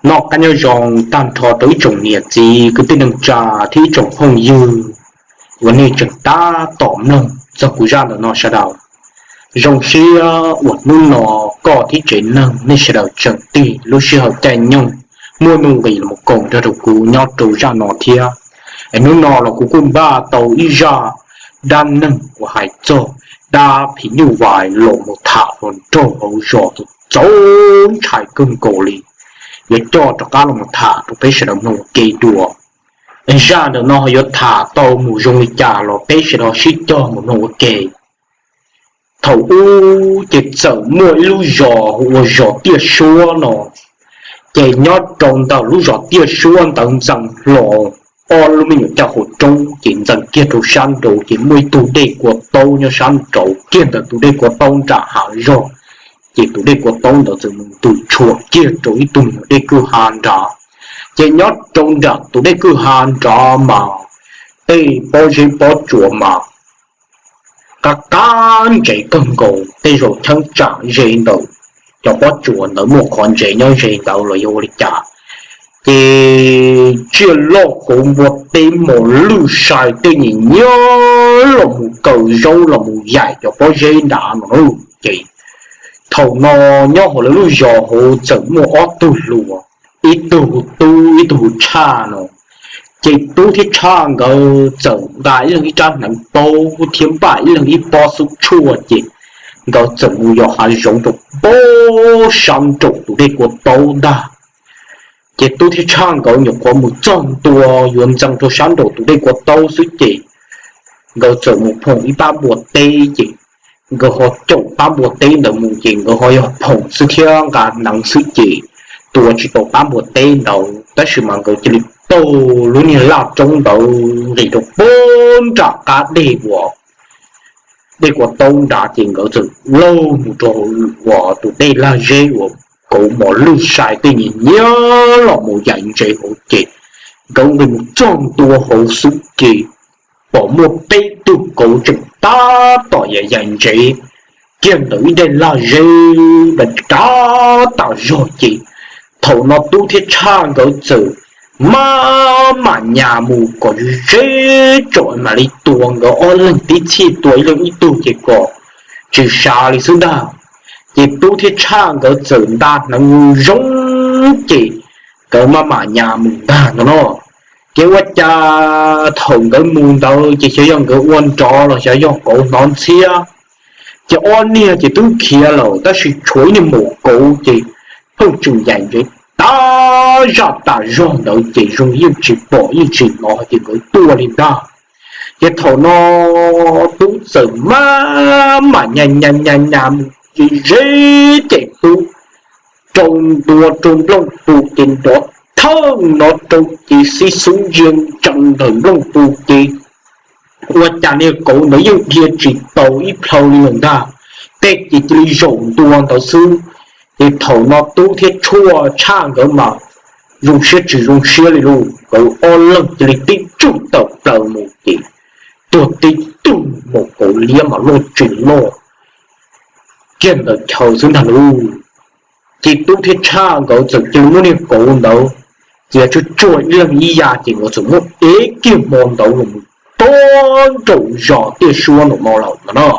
Noj qab nyob zoo tag nrho rau ib tsoom niam txiv kwv tij neej tsa thiab ib tsoom phooj ywg uas nej tseem tab tom mloog txog kuv zaj ntawm no sawv daws. Zoo siab uas hnub no koj thiab tsev neeg nej sawv daws tseem tig lub sij hawm caij nyoog muaj nuj nqis los koom nrog rau kuv nyob rau zaj no thiab. Es hnub no los kuv kuj npaj tau ib zaj dab neeg uas hais txog dab phim nyuj vais los mus tham hluas nraug hauv zos txaus ntshai kawg nkaus li. Yuav coj rov qab los mus tham rau peb sawv daws mloog ua ke dua. Zaj ntawm no yuav tham tau mus zoo li cas los peb sawv daws sib cog mus mloog ua ke. Thaum ub ces txawm muaj ib lub zos hu ua zos Tiaj Suab no. Ces nyob rau ntawm lub zos Tiaj Suab ntawd ntxeev hlo ob lub me nyuam caj qhua roob, ces ntxeev kiag rau sab nraud ces muaj ib tug dej kua taub nyob sab nraud kiag ntawm tus dej kua taub nram hav zog. Ces tus dej kua taub ntawd txawm mus ntws tshuam kiag rau ib tug me nyuam dej kwj ha nrad. Ces nyob rau nram tus dej kwj ha nrad mas tej pob zeb pob tsuas mas qab qab ntsev kawg nkaus, tej zaum cheeb tsam ze ntawm cov pob tsuas ntawd muaj qhov ntsev nyob ze ntawd los yog ua li cas. Ces tsiaj loj kauv npua teb mos lwj sai tej nyiam nyiab los mus kaw zaub los mus yaim cov pob zeb nrad no. Ces thaum no nyob hauv lawv lub zos hauv txawm muaj ob tug hluas, ib tug hu Tub ib tug hu Tshaj no. Ces Tub thiab Tshaj nkawd txawm nqa ib leeg ib rab hneev paub thiab npaj ib leeg ib pob xub tshuaj ces nkawd txawm mus yos hav zoov rau pem sab nraum tus dej kua taub ntag. Ces Tub thiab Tshaj nkawd nyuam qhuav mus txog ntua yuav ntxeev rau sab nraum tus dej kua taub xwb ces nkawd txawm mus phoom ib pab npua teb ces nkawd ho caum pab npua teb ntawd mus ces nkawd ho yog phoom xwb thiab nqa hneev xwb ces tua tsis tau pab npua teb ntawd tab sis mas nkawd cia li taug lub niag laj roob ntawd nqis rau pem nram qab dej uas dej kua taub nrad ces nkawd txawm laug mus rau uas tus dej lag zeb uas kauv mos lwj sai tej nyiam nyiab los mus yaim ntsev hauv ces nkawd nqis mus txog ntua hauv xwb ces pom muaj peb tug kauv tseem tab tom yaim yaim ntsev kiag ntawm ib daim lag zeb nrad tas zog ces thaum no Tub thiab Tshaj nkawd txawm maj mam nyas mus kom ze ze tsom mam li tua nkawd ob leeg tib txhij tua ib leeg ib tug ces kom tsis sav li xwb ntag. Ces Tub thiab Tshaj nkawd txawm nta hneev zoo ces nkawd maj mam nyas mus ntag no no. Ces ua cas thaum nkawd mus ntawd ces xyov yog nkawd ua nrov los xyov yog kauv hnov ntxhiab, ces ob niag ces twb khiav lawm tab sis tshuav ib niag maum kauv ces pheej tseem yaim ntsev tas zaj tas zog ntawd ces zoo yeej tsis pom yeej tsis hnov ces nkawd tuaj li ntag. Ces thaum no Tub txawm maj mam nyas nyas nyas nyas mus ze ze ces Tub rau ntua rau nplooj pus ces nrov thawj no rau ces xib xub ntsia ntsees ntawm nplooj pus ces ua cas niag kauv ntawd yeej dhia tsis tau ib plhaw li lawm ntag, tej ces cia li zaum ntua ntawd xwb. Ces thaum no Tub thiab Tshaj nkawd mas zoo siab tsis zoo siab li lauj, nkawd ob leeg cia li tib tsuj tawm plaws mus ces tuag tib tug, maum kauv liab mas loj tsis loj kiag ntawm chaw xwb ntag lauj. Ces Tub thiab Tshaj nkawd txawm cia li muab niag kauv ntawd cia tsuag tsuag ib leeg ib yav ces nkawd txawm muab ev kiag hmo ntawd los mus rau nraum zos Tiaj Suab nraum no lawm no.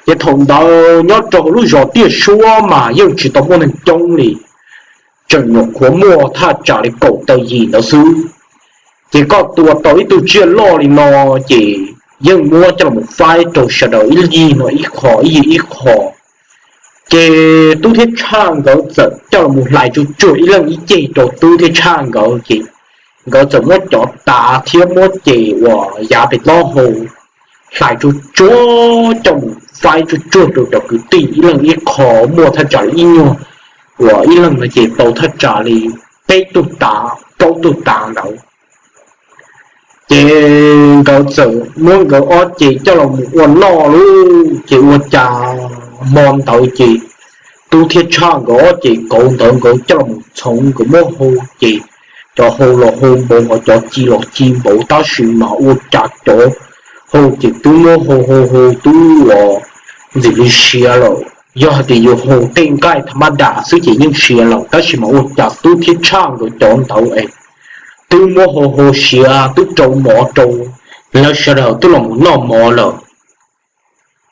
Ces thaum ntawd nyob rau hauv lub zos Tiaj Suab mas yeej tsis tau muaj neeg coob li, tseem nyuam qhuav muaj thaj tsam li kaum tawm yim ntawd xwb. Ces koj tua tau ib tug tsiaj loj li no ces yeej muab coj los faib rau sawv daws ib yig no ib qho ib yig ib qho. Ces Tub thiab Tshaj nkawd txawm coj los hlais tsuag tsuag ib leeg ib ceg rau Tub thiab Tshaj nkawd ces nkawd txawm muab cov tav thiab muab ces uas yav pem taub hau hlais tsuag tsuag coj mus faib tsuag tsuag rau cov kwv tij ib leeg ib qho, muaj thaj tsam li ib nyuag uas ib leeg no ces tau thaj tsam li peb tug tav plaub tug tav ntawd. Ces nkawd txawm muab nkawd ob ces coj los mus ua noj lauj. Ces ua cas hmo ntawd ces Tub thiab Tshaj nkawd ob ces kauv ntawd nkawd coj los mus txhoov nkawd muab hau ces cov hau los hau npaum nkaus cov ci los ci npaum tab sis mas ua cas cov hau ces twb muab hau hau hau twb uas ntxim li siav lawm. Yog hais tias yus haus tej nqaij tham ma das xwb ces yeej siav lawm, tab sis mas ua cas Tub thiab Tshaj nkawd cov ntawd es twb muab hau hau siav twb rau mov rau lawv sawv daws twb los mus noj mov lawm,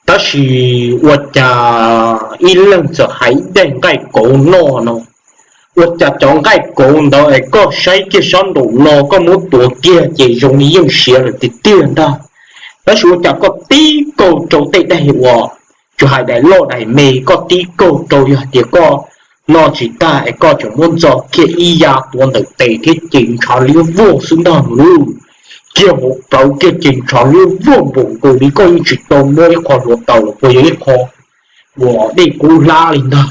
tab sis ua cas ib leeg txawm hais ib daim nqaij kauv noj no. Ua cas cov nqaij kauv ntawd es koj saib kiag sab nraum no koj muab tuav kiag ces zoo li yeej siav lawm tiag tiag ntag, tab sis ua cas koj tib kaug rau tej daim uas tsis hais daim loj daim me, koj tib kaug rau yog hais tias koj noj tsis tag es koj tseem muab ntxo kiag ib ya tuav ntawm tes thiab ces ntshav liab vog xwb ntag mas lub, kiag hauv plawv kiag ces ntshav liab vog npaum nkaus li koj yeej tsis tau muab ib qho hluav taws los puas yog ib qho uas dej kub hlab li ntag.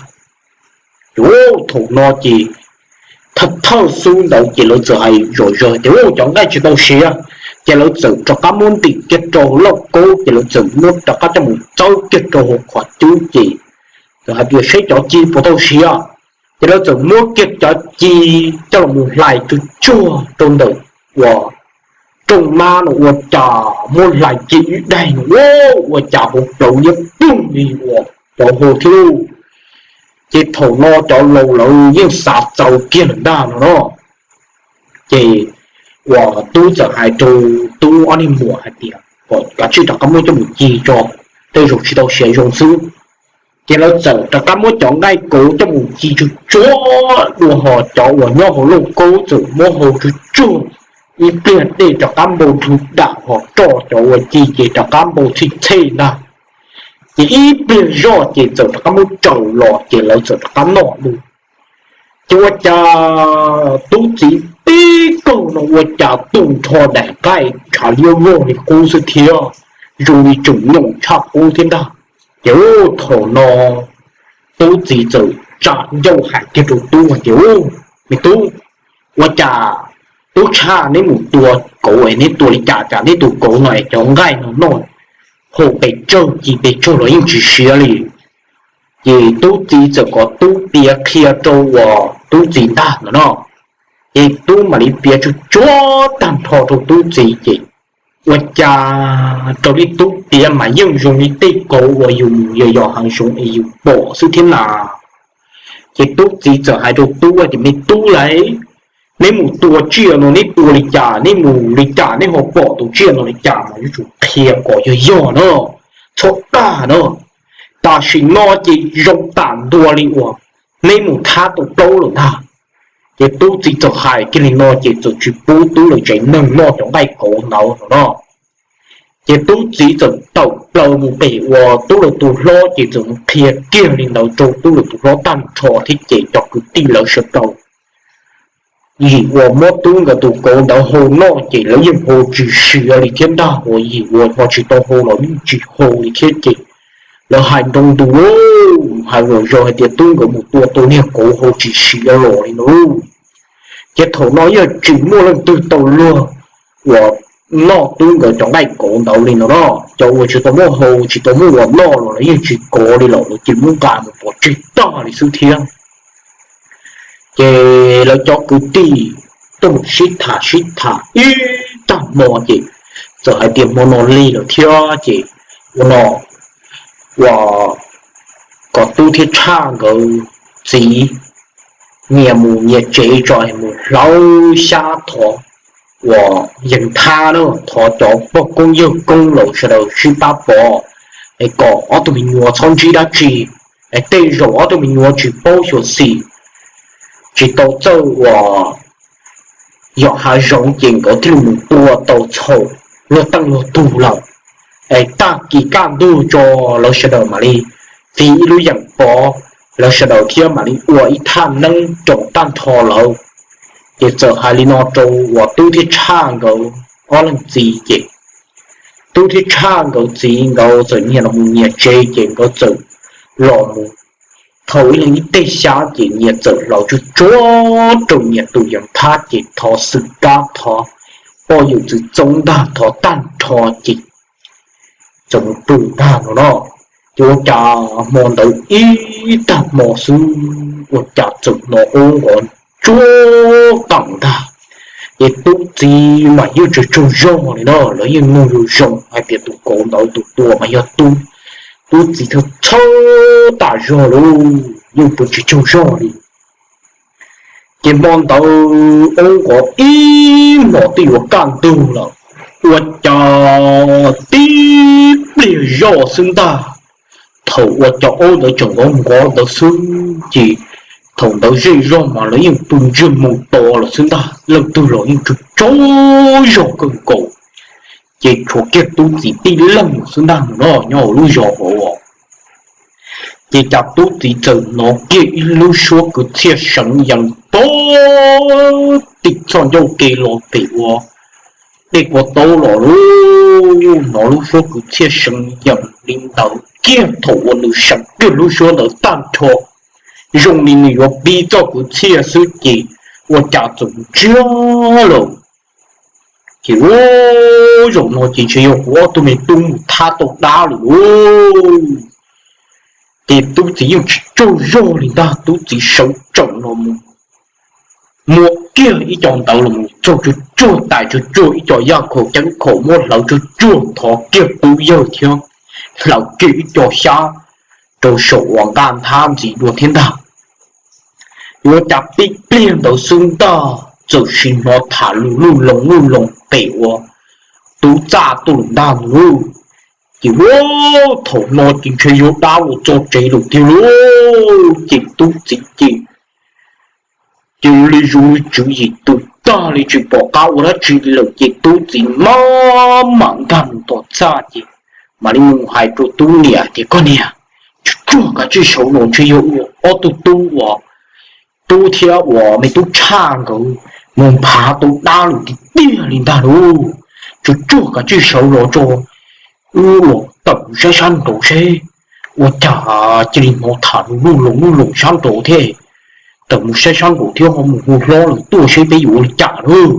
Ces thaum no ces thawj thawj xub ntawd ces lawv txawm hais zom zaws tias cov nqaij tsis tau siav, ces lawv txawm rov qab muab ntim kiag rau lauj kaub ces lawv txawm muab rov qab coj mus txawb kiag rau hauv qhov cub ces txawm hais tias seb cov ci puas tau siav, ces lawv txawm muab kiag cov ci coj los mus hlais tsuag tsuag rau ntawm uas rooj mab no ua cas muab hlais kiag ib daim no ua cas hauv plawv liab ploog li uas cov hau thiab lauj. Ces thaum no cov laus lawv yeej xav txaus kiag lawm ntag no no. Ces uas Tub txawm hais rau Tub ob niag muam hais tias kom kav tsij rov qab muab coj mus ci tso, tej zaum tsis tau siav zoo xwb. Ces lawv txawm rov qab muab cov nqaij kauv coj mus ci tsuag tsuag dua hos cov uas nyob hauv lauj kaub txawm muab hau tsuag tsuag ib pliag dej rov qab npau nrug dam hos roj cov uas ci ces rov qab npau txhij txhej ntag. Ces ib pliag zoj ces txawm rov qab muab raws los ces lawv txawm rov qab noj dua. Ces ua cas Tub txiv tib kaug no ua cas tu nrho daim nqaij ntshav liab vog li qub xwb thiab, zoo li tseem nyoos tshaj qub thiab ntag. Ces thaum no Tub txiv txawm tsa ncauj hais kiag rau Tub hais tias, Me Tub, ua cas Tub Tshaj neb mus tua kauv es neb tua li cas cas neb tus kauv no es cov nqaij no noj hau pes tsawg ci pes tsawg los yeej tsis siav li? Ces Tub txiv txawm kom Tub piav qhia rau uas Tub txiv ntag no no. Ces Tub mam li piav tsuag tsuag tag nrho rau Tub txiv ces ua cas raws li Tub piav mas yeej zoo li tej kauv uas yus mus yos yos hav zoov es yus pom xwb thiab na. Ces Tub txiv txawm hais rau Tub tias, Me Tub lauj, neb mus tua tsiaj no neb tua li cas, neb mus li cas neb ho pom tus tsiaj no li cas mas yuav tsum qhia kom yog yog na, txhob dag na. Tam sim no ces zoo tam ntua li uas neb mus thab tau plaub lawm ntag. Ces Tub txiv txawm hais kiag li no ces txawm tsis pub Tub lawv tsev neeg noj cov nqaij kauv ntawd no no. Ces Tub txiv txawm tawm plaws mus pem uas Tub lawv tus hlob ces txawm mus qhia kiag li ntawd rau Tub lawv tus hlob tag nrho thiab ces cov kwv tij lawv sawv daws yim uas muab Tub nkawd tus kauv ntawd hau noj ces lawv yeej hau tsis siav li thiab ntag, uas yim uas ho tsis tau hau los yeej tsis hau li thiab ces lawv hais nroo ntus lauj, hais zom zaws hais tias Tub nkawd mus tua tau niag kauv hau tsis siav los li no lauj. Ces thaum no yeej tsis muaj leej twg tau luag uas noj Tub nkawd cov nqaij kauv ntawd li no no. Cov uas tsis tau muaj hau tsis tau muaj uas noj los lawv yeej tsis kov li lawm, lawv cia li muab nqa mus pov tseg tag li xwb thiab. Ces lawv cov kwv tij tuaj mus sib tham sib tham ib tag hmo ces txawm hais tias hmo no lig lawm thiab ces ua no, uas kom Tub thiab Tshaj nkawd txiv nyias mus nyias tsev tso es mus hlawv xyab thov uas yees thab na, thov cov pog koob yawg koob lawv sawv daws sib pab pov es kom ob tug me nyuam txhob ntsib dab tsi, es tej zaum ob tug me nyuam tsis paub xyuam xim, tsis tau txawj uas yos hav zoov ces nkawd thiaj li mus tua tau txhaum luag teej luag tug lawm. Es tag kis kaj ntug tso lawv sawv daws mam li txiv ib lub yeem pov, lawv sawv daws thiab mam li ua ib thaj neeb rau tag nrho lawm. Ces txawm hais li no rau uas Tub thiab Tshaj nkawd ob leeg txiv ces Tub thiab Tshaj nkawd txiv nkawd txawm nyias los mus nyias tsev ces nkawd txawm los mus thau ib leeg ib teg xyab ces nyias txawm hlawv tsuag tsuag rau nyias tus yees thab ces thov xwm kab thov poj yawm txwv txoob ntag thov tag nrho ces txawm mus pw ntag no no. Ces ua cas hmo ntawd ib tag hmo xwb ua cas txawm hnov qub nqov tsuag qees ntag. Ces Tub txiv mas yeej tsaug tsaug zog li no, lawv yeej mloog zoo zoo hais tias tus kauv ntawd tus tua mas yog Tub. Tub txiv txhawj txhawj tas zog lauj, yeej pw tsis tsaug zog li. Ces hmo ntawd oob nqov ib hmos twb yuav kaj ntug lawm, ua cas tib pliag zoj xwb ntag. Thaum ua cas oob ntawd tseem nqov nqov ntawd xwb ces thaum ntawd zej zog mas lawv yeej pw ntsiag mus to lawm xwb ntag, leej twg los yeej tsaug tsaug zog kawg nkaus. Ces tshuav kiag tub txiv tib leeg xwb ntag no nyob hauv lub zos hauv. Ces cas tub txiv txawm hnov kiag ib lub suab kwv txhiaj seev yees pog tim txoj ncauj ke los pem ua dej kua taub los lauj. Hnov lub suab kwv txhiaj seev yees li ntawd kiag thaum uas nws seev kiag lub suab ntawd tag nrho, zoo li nws yuav pib txoj kwv txhiaj xwb ces ua cas txawm ntsiag lawm. Ces ua zaum no ces ntshe yog kuv ob tug me tub mus thab tau dab lawm lauj. Ces tub txiv yeej tsis tsaug zog li ntag, tub txiv sawv tsees los mus muab kiag ib co ntawd los mus txog tsuag tsuag tais tsuag tsuag ib co yaj khaum ceeb khaum, muab hlawv tsuag tsuag thov kiag tub yawg thiab hlawv kiag ib co xyab rau saum uas nqaj nthab ntxiv dua thiab ntag. Yuav cas tib pliag ntawd xwb ntag txawm sim hnov tham lus luj loos luj loos pem ua tub txaj tuaj lawm ntag lauj. Ces ua thaum no ces ntshe yog dab los txog tsev lawm tiag lauj. Ces tub txiv ces cia li zoo li tswv yim tus tag li tsis pom qab ua dab tsi lawm ces tub txiv maj mam nkag mus tom txaj ces mam li mus hais rau tub niam tias, Koj niam, tsuag tsuag kav tsij sawv los, ntshe yog ob tug tub uas tub thiab uas me tub tshaj nkawd mus nphav tau dab lawm tiag tiag li ntag lauj. Tsuag tsuag kav tsij sawv los tso, wb los tawm mus saib sab nraud seb. Ua cas cia li hnov tham lus luj loos luj loos sab nraud thiab. Tawm mus saib sab nraud thiab ho mus hu hlob lawm tuaj seb peb yuav ua li cas lauj.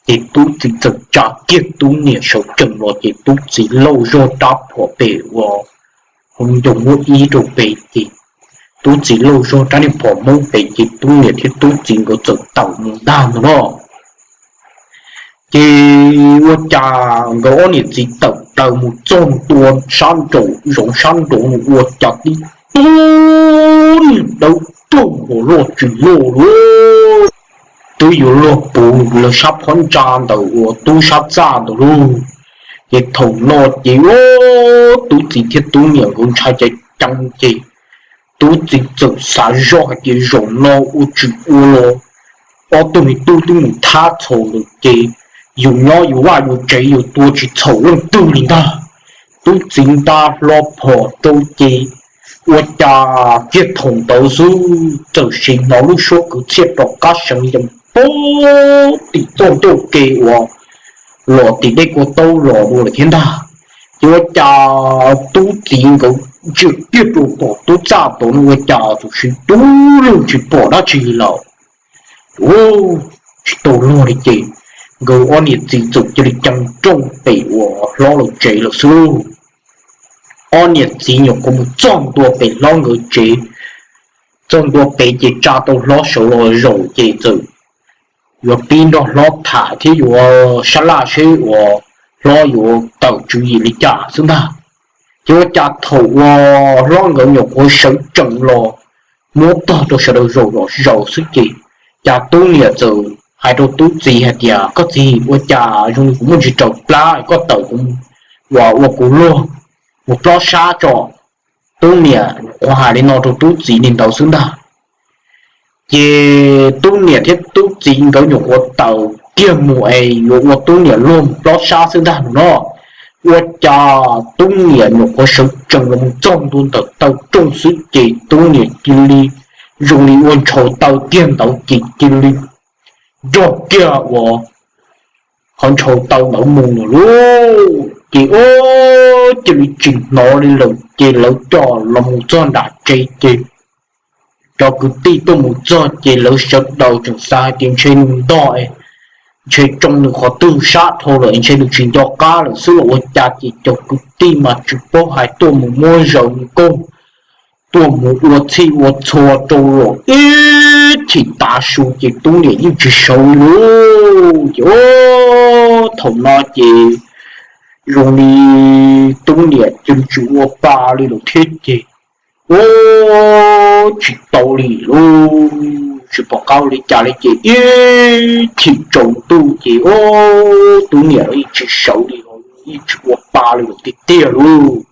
Ces tub txiv txawm tsa kiag tub niam sawv tsees los ces tub txiv lauj zog rab phom pem ua hauv ncoo muab ib rau pem ces tub txiv lauj zog rab niag phom hmoob pem ces tub niam thiab tub txiv nkawd txawm tawm mus ntag ntag no. Ces ua cas nkawd ob niam txiv tawm plaws mus txog ntua sab nraum zoov sab nraud ua cas tib tug niag dawb paug nkaus loj tsis loj lauj, twb yuav luag puv lawv sab phab ntsa ntawm uas tub sab txaj ntawd lauj. Ces thaum no ces tub txiv thiab tub niam nkawd ntshai ceev ceev ces tub txiv txawm xav zoj hais tias zaum no ua tsis ua los ob tug me tub twb mus thab txhaum lawm ces yus nyob yus vaj yus tsev yus tua tsis txhaum leej twg li ntag. Tub txiv nta hlo phom rau ces ua cas kiag thaum ntawd xwb txawm sim hnov lub suab kwv txhiaj rov qab seev yees pog tim txoj ncauj ke uas los tim dej kua taub los dua lawm thiab ntag. Ces ua cas tub txiv nkawd ntsia kiag rau tom tub txaj tod no ua cas txawm siv dub lug tsis pom dab tsi lawm. Tsis tau luag li ces nkawd ob niam txiv txawm cia li cees rooj pem uas hlob lawv tsev lawm xwb. Ob niam txiv nyuam qhuav mus txog ntua pem hlob nkawd tsev, txog ntua pem ces tsa tau hlob sawv los zaum ces txawm yuav pib nrog hlob tham thiab yuav sab laj seb uas hlob yuav tawm tswv yim li cas xwb ntag. Ces ua cas thaum uas hlob nkawd nyuam qhuav sawv tsees los muab tog rau sawv daws zaum zom zaws xwb ces cas tub niam txawm hais rau tub txiv hais tias, Koj txiv, ua cas zoo li kuv muaj ntsis raws plab, koj tawm kuv uas ua kuv luag mus plob sab tso. Tub niam nyuam qhuav hais li no rau tub txiv li ntawd xwb ntag. Ces tub niam thiab tub txiv nkawd nyuam qhuav tawm kiag mus es yuav ua tub niam luag mus plob sab xwb ntag no. Ua cas tub niam nyuam qhuav sawv tsees los mus txog ntua ntawm taw rooj xwb ces tub niam cia li zoo li ua ntshaus taw kiag ntawd ces cia li nrog kiag uas qhov ntshaus taw ntawd mus lawm lauj. Ces ua cia li tsis hnov li lawm ces lawv coj los mus txog nram tsev ces cov kwv tij tuaj mus txog ces lawv sawv daws tseem xav hais tias ntshe nws ntog, ntshe tsoo nws qhov twg sab dhau lawm ntshe nws tsis nco qab lawm xwb los ua cas ces cov kwv tij mas tsis paub hais tuaj mus muab zaws nkauj, tuaj mus ua txhij ua txhua rau los ib chim tav su ces tub niam yeej tsis sawv li lauj. Ces thaum no ces zoo li tub niam cia li tsis ua pa li lawm thiab ces, ua tsis tau li lauj, tsis pom qab ua li cas li ces ib chim tsaus ntuj ces ua tub niam los yeej tsis sawv li, yeej tsis ua pa li lawm tiag tiag lauj.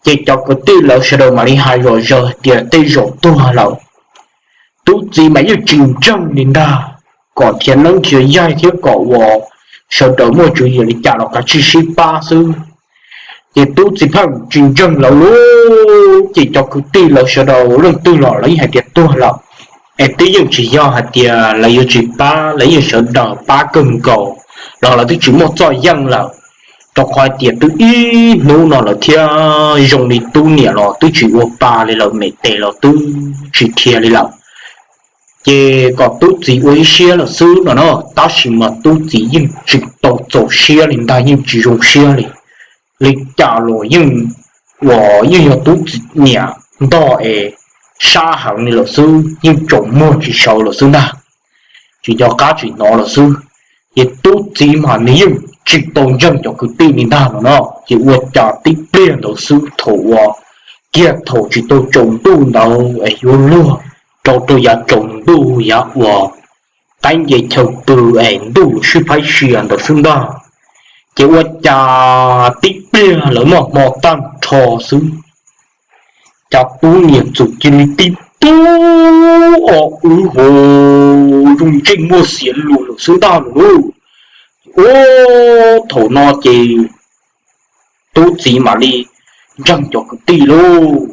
Ces cov kwv tij lawv sawv daws mam li hais zom zaws tias tej zaum tuag lawm. Tub txiv mas yeej tsis ntseeg li ntag, kom nrhiav neeb nrhiav yaig thiab kom uas sawv daws muaj tswv yim li cas los kav tsij sib pab xwb. Ces tub txiv pheej tsis ntseeg lawv lauj, ces cov kwv tij lawv sawv daws leej twg los lawv yeej hais tias tuag lawm, es twb yeej tsis yog hais tias lawv yuav tsis pab, lawv yeej sawv daws pab kawg nkaus los lawv twb tsis muaj txoj yeej lawm, rau qhov hais tias twb ib hnub no lawm thiab zoo li tub niam los twb tsis ua pa li lawm, me tes los twb tsis dhia li lawm. Ces kom tub txiv ua ib siab lawm xwb no na, tab sis mas tub txiv yeej tsis tau txaus siab li ntag, yeej tsis zoo siab li. Li cas los yeej, uas yeej yog tub txiv niam ntog es sab heev li lawm xwb, yeej tsaus muag tsis sawv lawm xwb ntag, tsis nco qab tsis hnov lawm xwb. Ces tub txiv mas nws yeej tsis tau ntseeg cov kwv tij li ntag no na, ces ua cas tib pliag ntawd xwb thaum uas kiag thaum tsis tau tsaus ntuj ntawd es yuav luag rau rau yav tsaus ntuj yav uas qaib nce chaw pw es ntuj sib phaib sia ntawd xwb ntag, ces ua cas tib pliag lawv noj hmo tag nrho xwb, cas tub niam txawm cia li tib tug o wb ho zoo ntsej muag xiav luag lawm xwb ntag lauj. Ua thaum no ces tub txiv mam li ntseeg cov kwv tij lauj,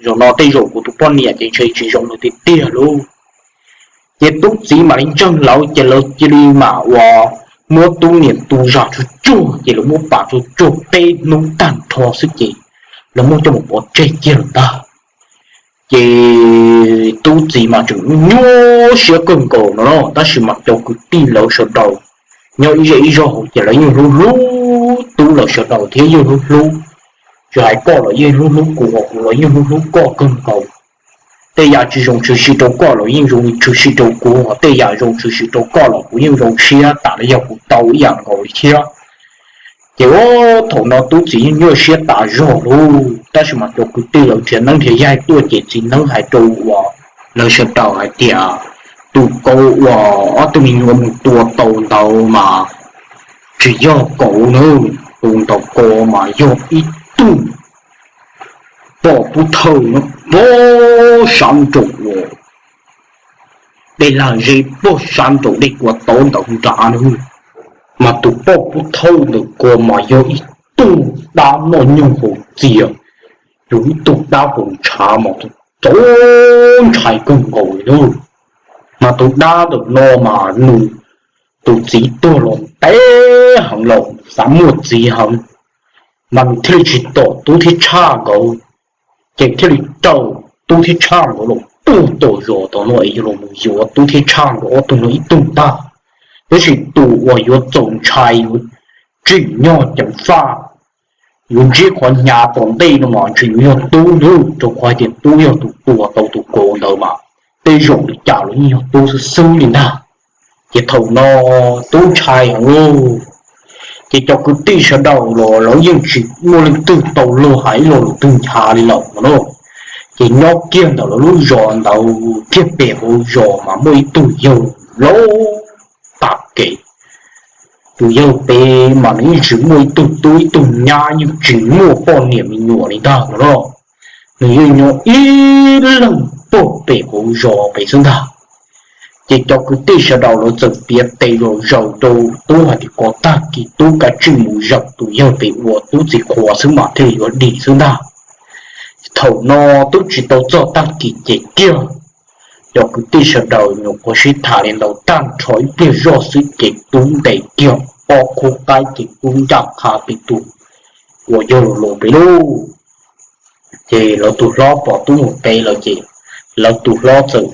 zaum no tej zaum kuv tus poj niam ces ntshe tsis zoo lawm tiag tiag lauj. Ces tub txiv mam li ntseeg lawv ces lawv cia li mam uas muab tub niam tu zam tsuag tsuag ces lawv muab pam tsuag tsuag peb hnub tag nrho xwb ces lawv muab coj mus pov tseg kiag lawm ntag. Ces tub txiv mas tseem nyuaj siab kawg nkaus no, tab sis mas cov kwv tij lawv sawv daws nyob ib zej ib zog hauv ces lawv yeej hlub hlub tub lawv sawv daws thiab yeej hlub hlub, tsis hais koj los yeej hlub hlub kuv, ho kuv los yeej hlub hlub koj kawg nkaus. Tej yam tsis zoo tshwm sim rau koj los yeej zoo tshwm sim rau kuv, ho tej yam zoo tshwm sim rau koj los kuv yeej zoo siab tas li yog kuv tau ib yam nkaus li thiab. Ces ua thaum no tub txiv yeej nyuaj siab tas zog lauj, tab sis mas cov kwv tij lawv nrhiav neeb nrhiav yaig tuaj ces txiv neeb hais rau uas lawv sawv daws hais tias tus kauv uas ob tug me nyuam mus tua tau ntawd mas tsis yog kauv na, tus ntawd ko mas yog ib tug poj pub thawj no, pog sab nraum uas dej lag zeb, pog sab nraum dej kua tauv ntawd nrad na. Mas tus poj pub thawj ntawd ko mas yog ib tug dab noj nyoog haus txias, yog ib tug dab haus ntshav mas txaus ntshai kawg nkaus li na. Mas tus dab ntawm no mas nws tus txiv tuag los ntev heev los xav muaj txiv heev, mas nws thiaj li tsis tom tub thiab tshaj nkawd, ces thiaj li raws tub thiab tshaj nkawd los puag tom zos tom no es yog los mus yuav tub thiab tshaj nkawd ob tug no ib tug ntag. Tab sis tus uas yuav txaus ntshai yuav tsim nyog ceev faj, yuav ntsib qhov hnyav tom ntej no mas ntshe yuav yog tub ntag, rau qhov hais tias tub yog tus tua tau tus kauv ntawd mas tej zaum li cas los yeej yog tub xwb xwb li ntag. Ces thaum no tub ntshai heev lauj, ces cov kwv tij sawv daws los lawv yeej tsis muaj leej twg tau luag hais ib lo lus twg nchav li lawm no. Ces nyob kiag ntawm lawv lub zos ntawd kiag pem hauv zos mas muaj ib tug yawg laus tag kev. Tus yawg pem mas nws yeej tsis muaj ib tug tub ib tug nyab, yeej tsis muaj poj niam me nyuam li ntag no. Nws yeej nyob ib leeg pog pem hauv zos pem xwb ntag. Ces cov kwv tij sawv daws lawv txawm piav tes zom zaws rau tub hais tias kom tag kis tub kav tsij mus zaum tus yawg pem ua tub txiv qhuas xwb mas thiaj li yuav dim xwb ntag. Thaum no twb tsis tau txog tag kis ces kiag cov kwv tij sawv daws nyuam qhuav sib tham li ntawd tag nrho ib pliag zoj xwb ces tub ntes kiag ob khub qaib ces tub ncaj qha pem tus uas yawg laus pem lauj. Ces lawv tus hlob pom tub mus pem lawm ces lawv tus hlob txawm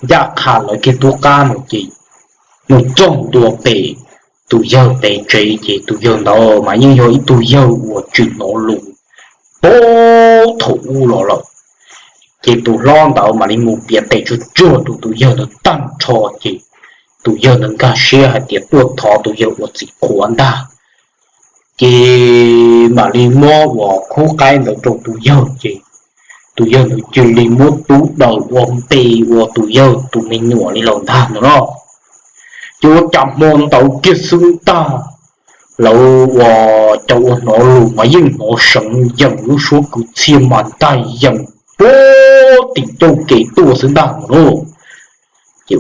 ncaj qha lawv kiag tub qab no ces mus txog ntua pem tus yawg pem tsev ces tus yawg ntawd mas yeej yog ib tug yawg uas tsis hnov lus puag thaum ub los lawm. Ces tus hlob ntawd mam li mus piav tes tsuag tsuag rau tus yawg ntawd tag nrho ces tus yawg ntawd nkag siab hais tias tuaj thov tus yawg ua txiv qhuas ntag. Ces mam li muab uas khub qaib ntawd rau tus yawg ces tus yawg ntawd cia li muab tub daws ua npe ua tus yawg tus me nyuam li lawm ntag no no. Ces ua cas hmo ntawd kiag xwb ntag, lawv ua cas ua hnov lus mas yeej hnov seev yees, lub suab kwv txhiaj mas ntag yees puag tim ncauj kev tuaj xwb ntag no. Ces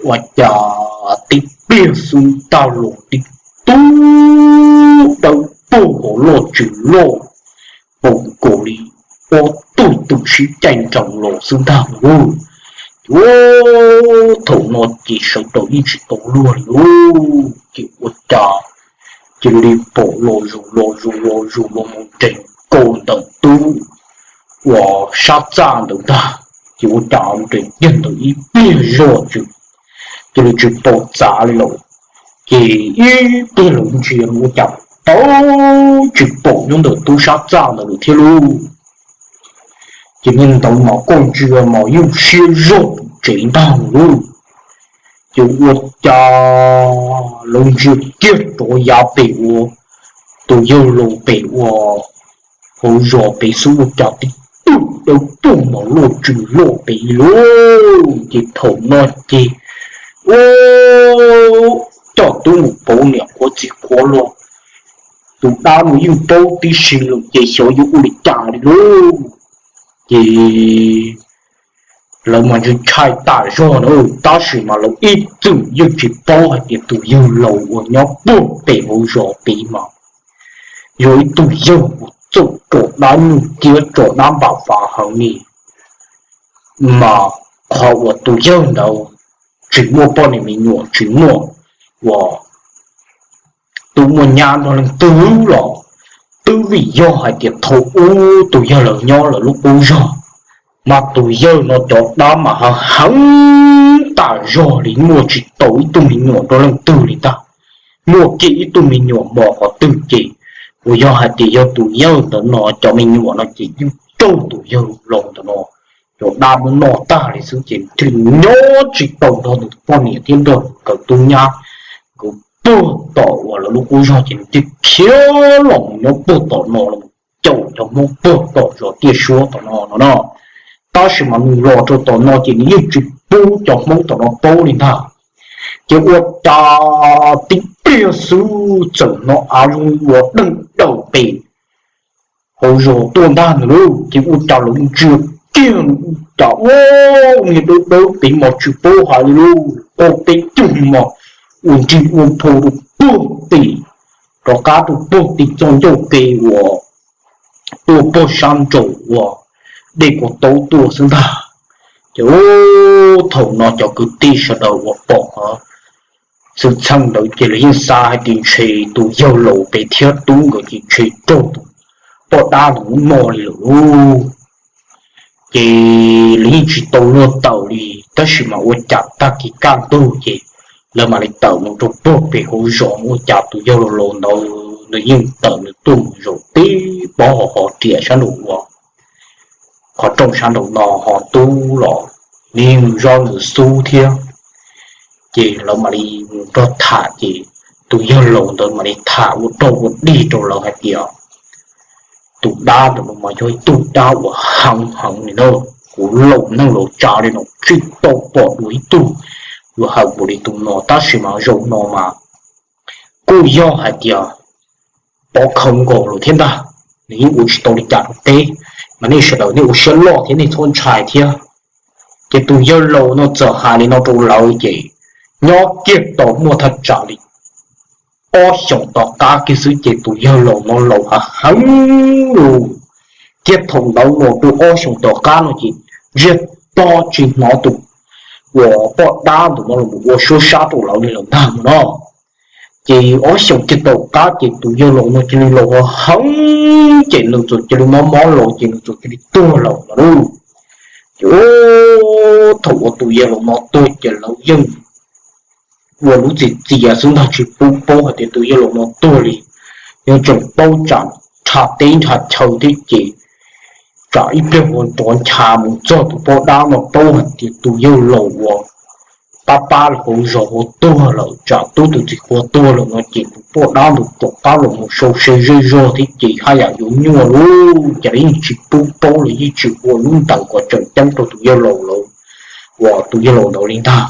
ua cas tib pliag xwb ntag los tib tug dawb paug hauv loj tsis loj, pom nkaus li ob tug twm sib caij nroos los xwb ntag no. Ces thaum no ces sawv daws yeej tsis tau luag li lauj, ces ua cas cia li pom los zus los zus los zus los mus nres nkaus ntawm tub uas sab txaj ntawd ntag. Ces ua cas nres kiag ntawd ib pliag zoj tsw, cia li tsis pom txav li lawm. Ces ib pliag lawv ntsia ua cas tau tsis pom nyob ntawm tub sab txaj ntawd lawm thiab lauj. Ces niag ntawd mas koj ntsia mas yeej siab zog pum tsev ntag lauj. Ces ua cas lawv ntsia kiag rov yav pem ua tus yawg laus pem ua hauv zos pem xwb ua cas tib tug dawb paug mas loj tsw loj pem lauj. Ces thaum no ces ua coj tub mus pauv niam qhuav txiv qhuav los, tus dab no yeej paub tib si lawm ces xyov yuav ua li cas li lauj. Ces lawv mas ntshai ntshai tas zog na, tab sis mas lawv ib txwm yeej tsis paub hais tias tus yawg laus uas nyob puag pem hauv zos pem mas yog ib tug yawg uas txawj tso dab nyuj ciab tso dab npam fav heev li, mas qhov uas tus yawg ntawd tsis muaj poj niam me nyuam tsis muaj uas tub muaj nyab nrog leej twg los twb vim yog hais tias thaum ub tus yawg laus nyob lawv lub qub zog, mas tus yawg no cov dab mas heev heev tas zog li, muaj tsis tau ib tug me nyuam nrog leej twg li ntag. Muaj kiag ib tug me nyuam mos qhov twg ces uas yog hais tias yog tus yawg ntawd no cov me nyuam no ces yeej raug tus yawg laus ntawd no cov dab muab noj tag li xwb ces thiaj li nyob tsis tau nrog nws tus poj niam thiab nrog nkawd tub nyab, nkawd puag tom uas lawv lub qub zog ces nws thiaj khiav los mus nyob puag tom no los caum cov Hmoob puag tom zos Tiaj Suab tom no no no. Tab sis mas nws los rau tom no ces nws yeej tsis pub cov Hmoob tom no paub li ntag. Ces ua cas tib pliag xwb txawm hnov av zoo ua deej daws pem hauv zos tuaj ntag ntag lauj. Ces ua cas lawv ntsia kiag ua cas ua niag dawb dawb pem mas tsis paub hais li lauj, ua peb cug mos ua nrig ua nphau rau puag tim, rov qab rau puag tim txoj ncauj ke uas tuaj puag sab nraum uas dej Kuav Taub tuaj xwb ntag. Ces thaum no cov kwv tij sawv daws uas pom qhov xwm txheej ntawd ces lawv yeej xav hais tias ntshe tus yawg laus pem thiab tub nkawd ces ntshe raug tus poj dab ntawd no li lawm lauj. Ces lawv yeej tsis tau luag tawm li, tab sis mas ua cas tag kis kaj ntug ces lawv mam li tawm mus rau puag pem hauv zos, ua cas tus yawg laus laus ntawd nws yeej tawm nws tuaj mus zaum tib pob hauv riam sab nraum uas qhov rooj sab nraum no, ho tub los nws yeej zov nws xub thiab. Ces lawv mam li mus nrog tham ces tus yawg laus ntawd mam li tham ua rau ua dig rau lawv hais tias tus dab ntawm no mas yog ib tug dab uas heev heev li na, kuv laus neej laus tsa li no tsis tau pom dua ib tug yuav heev npaum li tus no, tab sis mas zaum no mas kuj yog hais tias pov khawv nkaus lawm thiab ntag, nws yeej ua tsis tau li cas rau peb, mas nej sawv daws nej ua siab loj thiab nej txhob ntshai thiab. Ces tus yawg laus no txawm hais li no rau lawv ces nyob kiag tau muaj thaj tsam li ob xyoos tom qab kiag xwb ces tus yawg laus no laus heev heev lawm. Thiab thaum ntawd los rau ob xyoos tom qab no ces ntsiag to tsis hnov tus uas poj dab ntawm no los ua suab sab rau lawv li lawm ntag no. Ces ob xyoos kiag tom qab ces tus yawg laus no cia li laus heev ces nws txawm cia li mob mob los ces nws txawm cia li tuag lawm no lauj. Ces thaum uas tus yawg laus no tuag ces lawv yeej ua lub txiv txias xwb ntag tsis pub paub hais tias tus yawg laus no tuag li. Yeej tseem paub tsam nrhab teb nrhab chaw thiab ces tsam ib pliag ua nrov ncha mus txog tus poj dab no paub hais tias tus yawg laus uas pab pab los hauv zos hauv tuag lawm, tsam tub tus txiv qhua tuag lawm no ces tus poj dab ntawd rov qab los mus sau se zej zog thiab ces haj yam yuav nyuaj lauj, ces yeej tsis pub paub los yeej tsis ua lub ntees kom tseem ceeb rau tus yawg laus lawm, uas tus yawg laus ntawd li ntag.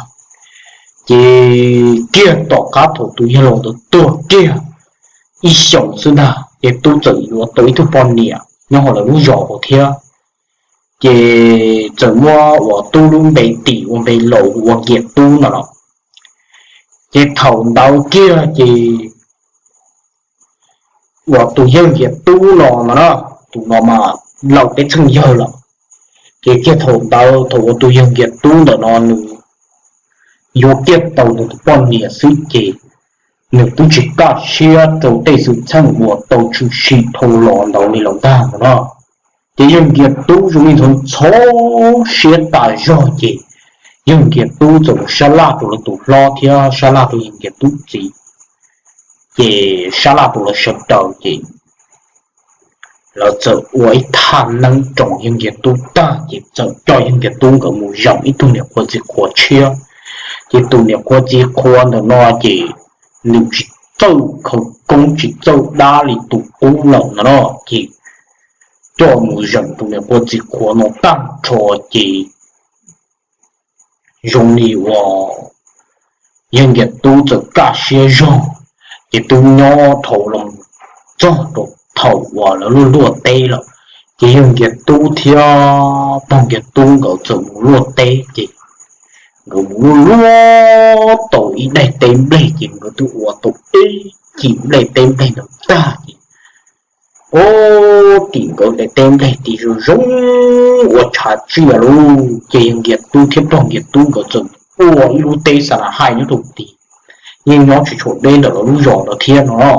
Ces kiag tom qab thaum tus yawg laus ntawd tuag kiag ib xyoos xwb ntag ces tub txawm yuav tau ib tug poj niam nyob hauv lawv lub zos hauv thiab. Ces txawm muab uas tub lub npe tim ua npe laus ua Nkias Tub no los. Ces thaum ntawd kiag ces uas tus yawg Nkias Tub no no na, tus no mas laus peb txheej yawg lawm. Ces kiag thaum ntawd thaum uas tus yawg Nkias Tub ntawm no nws yuav kiag tau nws tus poj niam xwb ces nws twb tsis kaj siab rau tej xwm txheej uas tau tshwm sim dhau los ntawd li los ntag no na. Ces yawg Nkias Tub zoo li ntxhov ntxhov siab tas zog ces yawg Nkias Tub txawm mus sab laj rau lawv tus hlob thiab sab laj rau yawg Nkias Tub txiv, ces sab laj rau lawv sawv daws ces lawv txawm ua ib thaj neeb roos yawg Nkias Tub tag ces txawm coj yawg Nkias Tub nkawd mus zeem ib tug niam qhuav txiv qhuav tshiab. Ces tus niam qhuav txiv qhuav ntawm no ces nws tsis txawj khawv koob tsis txawj dab li tus qub lawm no na, ces coj mus zeem tus niam qhuav txiv qhuav no tag nrho ces zoo li uas yawg Nkias Tub txawm kaj siab zog, ces twb nyob dhau los txog rau thaum uas lawv luaj luaj teb lawm. Ces yawg Nkias Tub thiab pog Nkias Tub nkawd txawm mus luaj teb ces nkawd mus luaj luaj tau ib daim teb nplej ces nkawd twb ua tau ib cim nplej teb nplej ntawd tag ces ua tim nkawd daim teb nplej tim zoo zoo ua tshav tsiaj lauj. Ces yawg Nkias Tub thiab pog Nkias Tub nkawd txawm ua ib lub teb xa na haij nyob rau tim, yeej nyob tsis tshua deb ntawm lawv lub zos ntawd thiab no.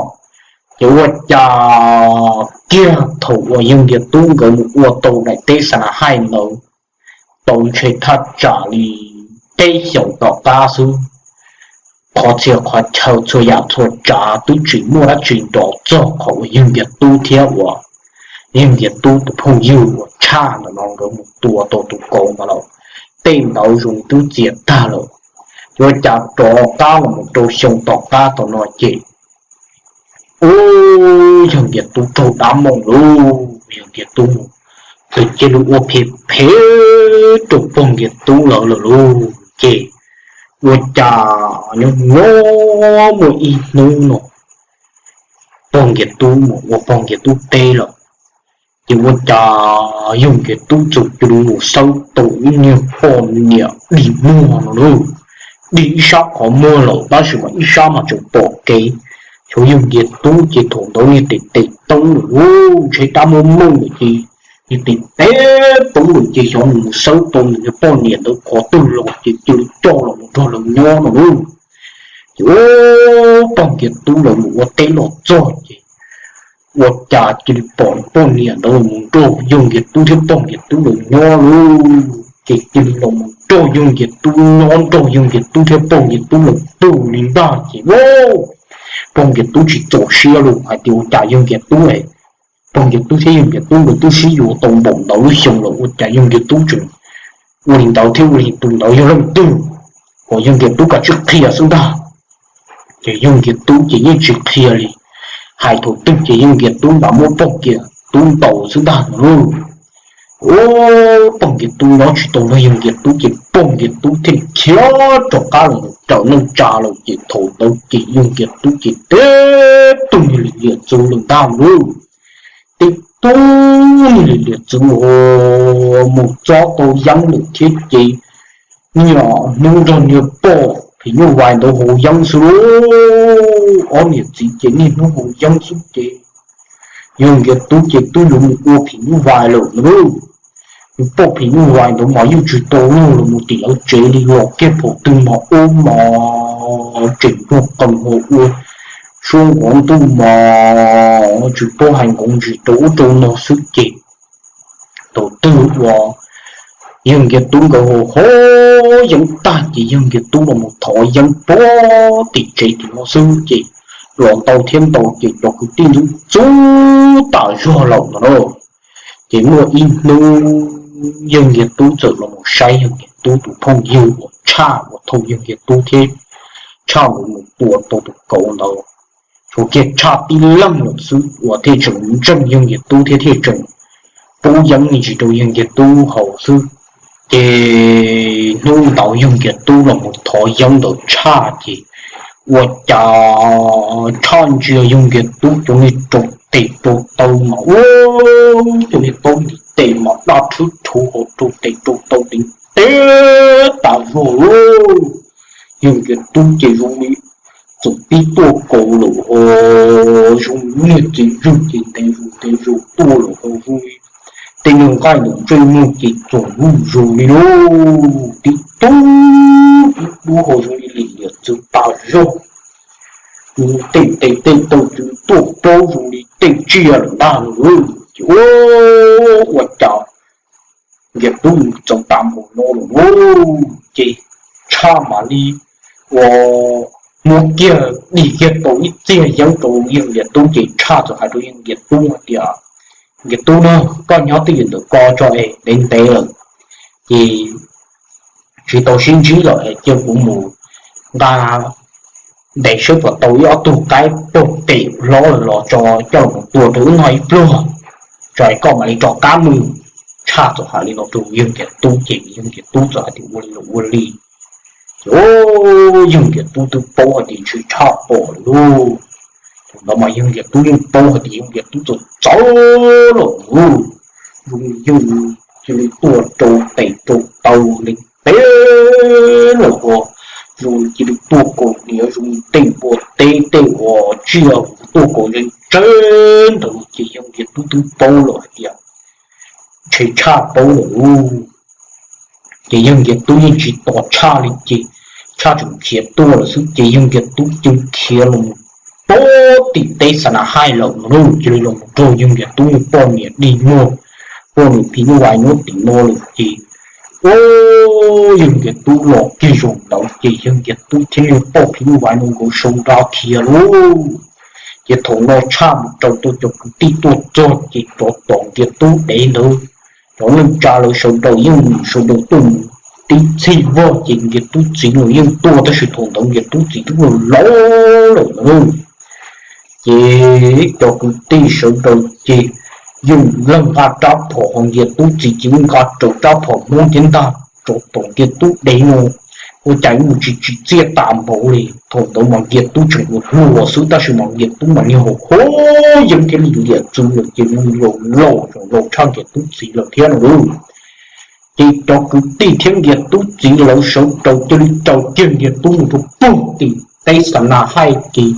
Ces ua cas kiag thaum uas yawg Nkias Tub nkawd mus ua tau daim teb xa na haij ntawd tau ntshe thaj tsam li peb xyoos tom qab xwb, qhov txhia qhov chaw txhua yam txhua tsav twb tsis muaj dab tsi nrov txog qhov uas yawg Nkias Tub thiab uas yawg Nkias Tub tus phooj ywg uas tshaj ntawm no nkawd mus tua tau tus kauv ntawd lawm. Tej ntawd zoo twb txias tag lawm. Ces ua cas rov qab los mus rau xyoo tom qab tom no ces ub, yawg Nkias Tub raug dab mooj lauj, yawg Nkias Tub mus tus cia li ua phem phem rau pog Nkias Tub lawv lawm lauj. Ces ua cas nyob nyob muaj ib hnub no pog Nkias Tub mus ua pog Nkias Tub teb lawm, ces ua cas yawg Nkias Tub txawm cia li mus xawb tau ib niag poj niam dig muag no lauj. Dig ib sab qhov muag lawm tab sis mas ib sab mas tseem pom kev. Xyov yawg Nkias Tub ces thaum ntawd niag tes tes teeb lawm lauj, ntshe dab muab mooj lawm ces niag tes tes teeb lawm ces xyov nws mus xawb tau nws niag poj niam ntawd qhov twg los ces cia li coj los mus nrog lawv nyob no lauj. Ces ub, pog Nkias Tub lawv mus ua teb los txog ces ua cas cia li pom poj niam ntawd los mus nrog yawg Nkias Tub thiab pog Nkias Tub lawv nyob lauj. Ces cia li los mus nrog yawg Nkias Tub nyob, nrog yawg Nkias Tub thiab pog Nkias Tub lawv pw li ntag ces ub, pog Nkias Tub tsis txaus siab lauj, hais tias ua cas yawg Nkias Tub, pog Nkias Tub thiab yawg Nkias Tub nkawd twb sib yuav tau npaum ntawd lub xyoo lawm ua cas yawg Nkias Tub tseem ua li ntawd thiab ua li tus ntawd yog leej twg, kom yawg Nkias Tub kav tsij qhia xwb ntag. Ces yawg Nkias Tub ces yeej tsis qhia li, hais thaum twg ces yawg Nkias Tub mam muab pog Nkias Tub ntaus xwb ntag no lauj. Ub, pog Nkias Tub nyob tsis tau nrog yawg Nkias Tub ces pog Nkias Tub thiaj li khiav rov qab los mus raws neej tsa lawm ces thaum ntawd ces yawg Nkias Tub ces tib tug niag li liam txwv lawm ntag lauj. Tib tug niag li liam txwv mus txob tau yeeb lawm thiab ces niaj hnub nrog niag poj phim nyuj vais ntawd haus yeeb xwb lauj. Ob niam txiv ces niaj hnub haus yeeb xwb ces yawg Nkias Tub ces twb yuav mus ua phim nyuj vais lawm no lauj. Niag poj phim nyuj vais ntawd mas yeej tsis tau luag los mus tim lawv tsev li, los kiag phaum twg mas ub mas tseem nrog qees ho ua suab nqov ntuj mas tsis paub hais nqov ntsis rau ub rau no xwb ces thaum twg uas yawg Nkias Tub nkawd haus haus yeeb tag ces yawg Nkias Tub los mus thov yeeb pog tim tsev tim no xwb ces los ntau thiab ntau ces cov kwv tij ntxub ntxub tas zog lawm no lauj. Ces muaj ib hnub yawg Nkias Tub txawm los mus saib yawg Nkias Tub tus phooj ywg uas Tshaj uas thaum yawg Nkias Tub thiab Tshaj nkawd mus tua tau tus kauv ntawd, tshuav kiag Tshaj tib leeg lawm xwb uas thiaj tseem ntseeg yawg Nkias Tub thiab thiaj tseem pub yeeb me ntsis rau yawg Nkias Tub haus xwb. Ces hnub ntawd yawg Nkias Tub los mus thov yeeb ntawm Tshaj ces ua cas Tshaj ntsia yawg Nkias Tub cov niag rau tes rau taw mas ua cov niag paub ntiv tes mas daj rhwb rhuv hauv rau tes rau taw ntev tas zog lauj. Yawg Nkias Tub ces zoo li txawm pib tuaj kaus lawm ho zoo li niag txiv zwj ces ntev zus ntev zus tuaj lawm ho zoo li tej niag nqaij ntawm ntsej muag ces txoom zuj zus li lauj, tib tug tib dub ho zoo li lim liam txwv tas zog. Zoo li tej tes tej taw txwv tuaj plaub zoo li tej tsiaj lawm ntag lauj. Ces ua cas Nkias Tub mus txog tas npaum no lawm lauj, ces Tshaj mam li ua muab kiag dim kiag tau ib txiag yeeb rau yawg Nkias Tub ces Tshaj txawm hais rau yawg Nkias Tub hais tias, Nkias Tub na, koj nyob twj ywm ntawm ko tso es ntev ntev lawm ces tsis tau sib ntsib lawm es cia kuv mus nqa ntes saib puas tau ib ob tug qaib pog pem hlob lawm los tso coj los tua rau wb noj ib pluag, tso es koj mam li rov qab mus. Tshaj txawm hais li no rau yawg Nkias Tub ces yawg Nkias Tub txawm hais tias ua li los ua li. Ces yawg Nkias Tub twb paub hais tias ntshe Tshaj pom lawm lauj. Thaum ntawd mas yawg Nkias Tub yeej paub hais tias yawg Nkias Tub txawm txawv lawm lauj. Zoo li yawg cia li tuaj rau tes rau taw ntev ntev lawm ho zoo li cia li tuaj kaus hniav zoo li tej npua teb tej uas tsiaj tuaj kaus ntse ntse ntawd ces yawg Nkias Tub twb paub lawm hais tias ntshe Tshaj paub lawm lauj. Ces yawg Nkias Tub yeej tsis tos Tshaj li ces Tshaj tseem khiav tuaj lawm xwb ces yawg Nkias Tub cia li khiav los mus pem tim teb Xa Na Haij lawm no lauj. Cia li los mus raug yawg Nkias Tub niag poj niam dig muag, poj niam phim nyuj vais nyob tim no lawm ces ua yawg Nkias Tub los kiag zaum ntawd ces yawg Nkias Tub thiab niag poj phim nyuj vais no nkawd sau nra khiav lauj. Ces thaum no Tshaj mus raws tau cov kwv tij tuaj txog ces rov tom Nkias Tub dev ntawd, cov neej tsa lawv sawv daws yeej sawv daws tuaj mus tib txhij vog ces Nkias Tub txiv los yeej tuaj tab sis thaum ntawd Nkias Tub txiv twb laus laus lawm lauj. Ces cov kwv tij sawv daws ces yeej leej nqa rab phom ho Nkias Tub txiv ces yeej nqa raws rab phom Hmoob thiab ntag rov tom Nkias Tub dev no. Ua cas mus tsis tsim txiaj tas npaum li, thaum ntawd mas Nkias Tub tseem ua hluas xwb tab sis mas Nkias Tub mas niag hau hau yeeb thiab li liam txwv lawm ces mus laus laus tshaj Nkias Tub txiv lawm thiab no lauj. Ces cov kwv tij thiab Nkias Tub txiv lawv sawv daws cia li raws kiag Nkias Tub mus rau puag tim teb Xa Na Haij ces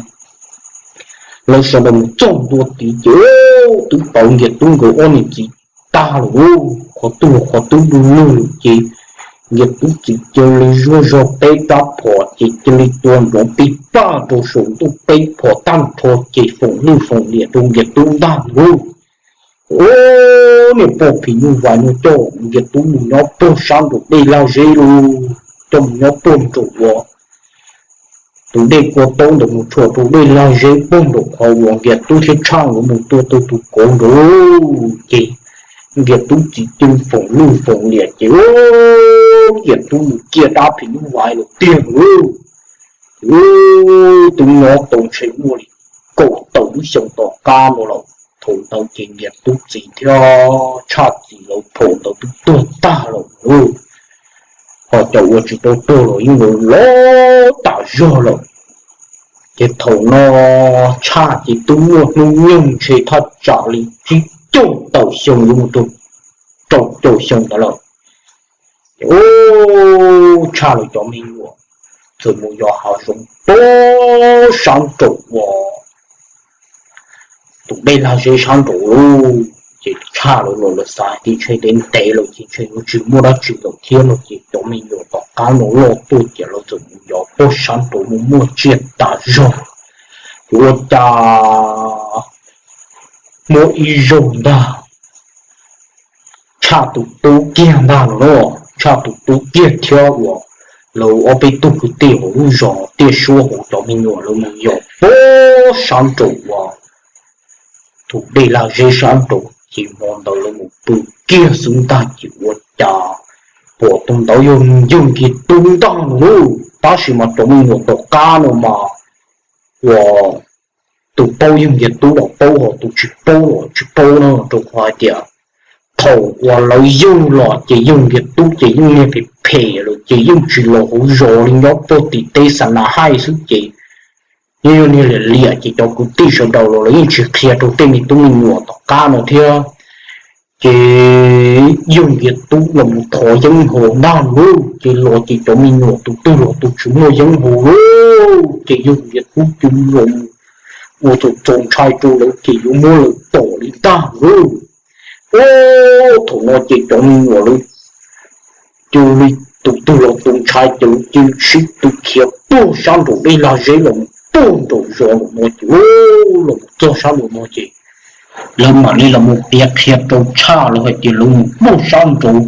lawv sawv daws mus txog ntua tid ces twb pauv Nkias Tub nkawd ob niam txiv tag lawm lauj, qhov twg qhov twb du lug lawm ces Nkias Tub txiv cia li zuaj zog peb rab phom ces cia li tua nrov pij paj rau saum ntuj peb phom tag nrho ces foom lwj foom liam rau Nkias Tub ntag lauj. Ub, niag poj phim nyuj vais no coj Nkias Tub mus nyob puag sab nraum dej lag zeb lauj, coj mus nyob puag nraum uas tus dej kua taub ntawd mus tshuam rau dej lag zeb puag nraum qhov uas Nkias Tub thiab Tshaj nkawd mus tua tau tus kauv nraud lauj. Ces Nkias Tub txiv cia li foom lwj foom liam ces Nkias Tub mus ciaj dab phim nyuj vais lawm tiag lauj. Ces twb nyob tau ntshe muaj li kaum tawm lub xyoo tom qab no lawm. Thaum ntawd ces Nkias Tub txiv thiab Tshaj txiv lawv phaum ntawd twb tuag tag lawm lauj, ho cov uas tsis tau tuag los yeej laus laus tas zog lawm. Ces thaum no Tshaj ces twb muaj hnub nyoog ntshe thaj tsam li tsib caug tawm xyoo yuav mus rau rau caum xyoo ntawd lawm. Ces ub, Tshaj lawv cov me nyuam txawm mus yos hav zoov puag sab nraum uas tus dej lag zeb sab nraud lauj. Ces Tshaj lawv los lawv xav hais tias ntshe ntev ntev lawm ces ntshe yuav tsis muaj dab tsi lawm thiab no ces cov me nyuam tom qab no loj tuaj ces lawv txawm mus yos puag sab nraud mus muaj tsiaj tas zog. Ces ua cas muaj ib zaug ntag Tshaj tus tub kiag ntag no lauj, Tshaj tus tub kiag thiab uas lawv ob peb tug kwv tij hauv lub zos Tiaj Suab hauv cov me nyuam lawv mus yos puag sab nraud uas tus dej lag zeb sab nraud ces hmo ntawd lawv mus pw kiag xwb ntag ces ua cas Pom tus ntawd yog Yawg Nkiag Tub ntag lauj. Tab sis mas cov me nyuam tom qab no mas uas tus paub Yawg Nkiag Tub los paub, ho tus tsis paub los tsis paub no, rau qhov hais tias thaum uas lawv yug los ces Yawg Nkiag Tub ces yeej niag phem phem lawm ces yeej tsis los hauv zos li, nyob puag tim teb xa na haij xwb ces yeej yog niag liam liam ces cov kwv tij sawv daws los lawv yeej tsis qhia rau tej me tub me nyuam tom qab no thiab. Ces Yawg Nkiag Tub los mus thov yeeb haus ntag lauj, ces los ces cov me nyuam tus twg los tus tsis muaj yeeb haus lauj, ces Yawg Nkiag Tub cia li los mus ua txaus ntshai rau lawv ces yuav muab lawv tom li ntag lauj. Ub, thaum no ces cov me nyuam lawv cia li tus twg los tus ntshai ces lawv cia li sib tw khiav puag sab nraum dej lag zeb los mus puag nraum zos lawm no ces, los mus txog sab nraum no ces lawv mam li los mus piav qhia rau Tshaj lawv hais tias lawv mus puag sab nraud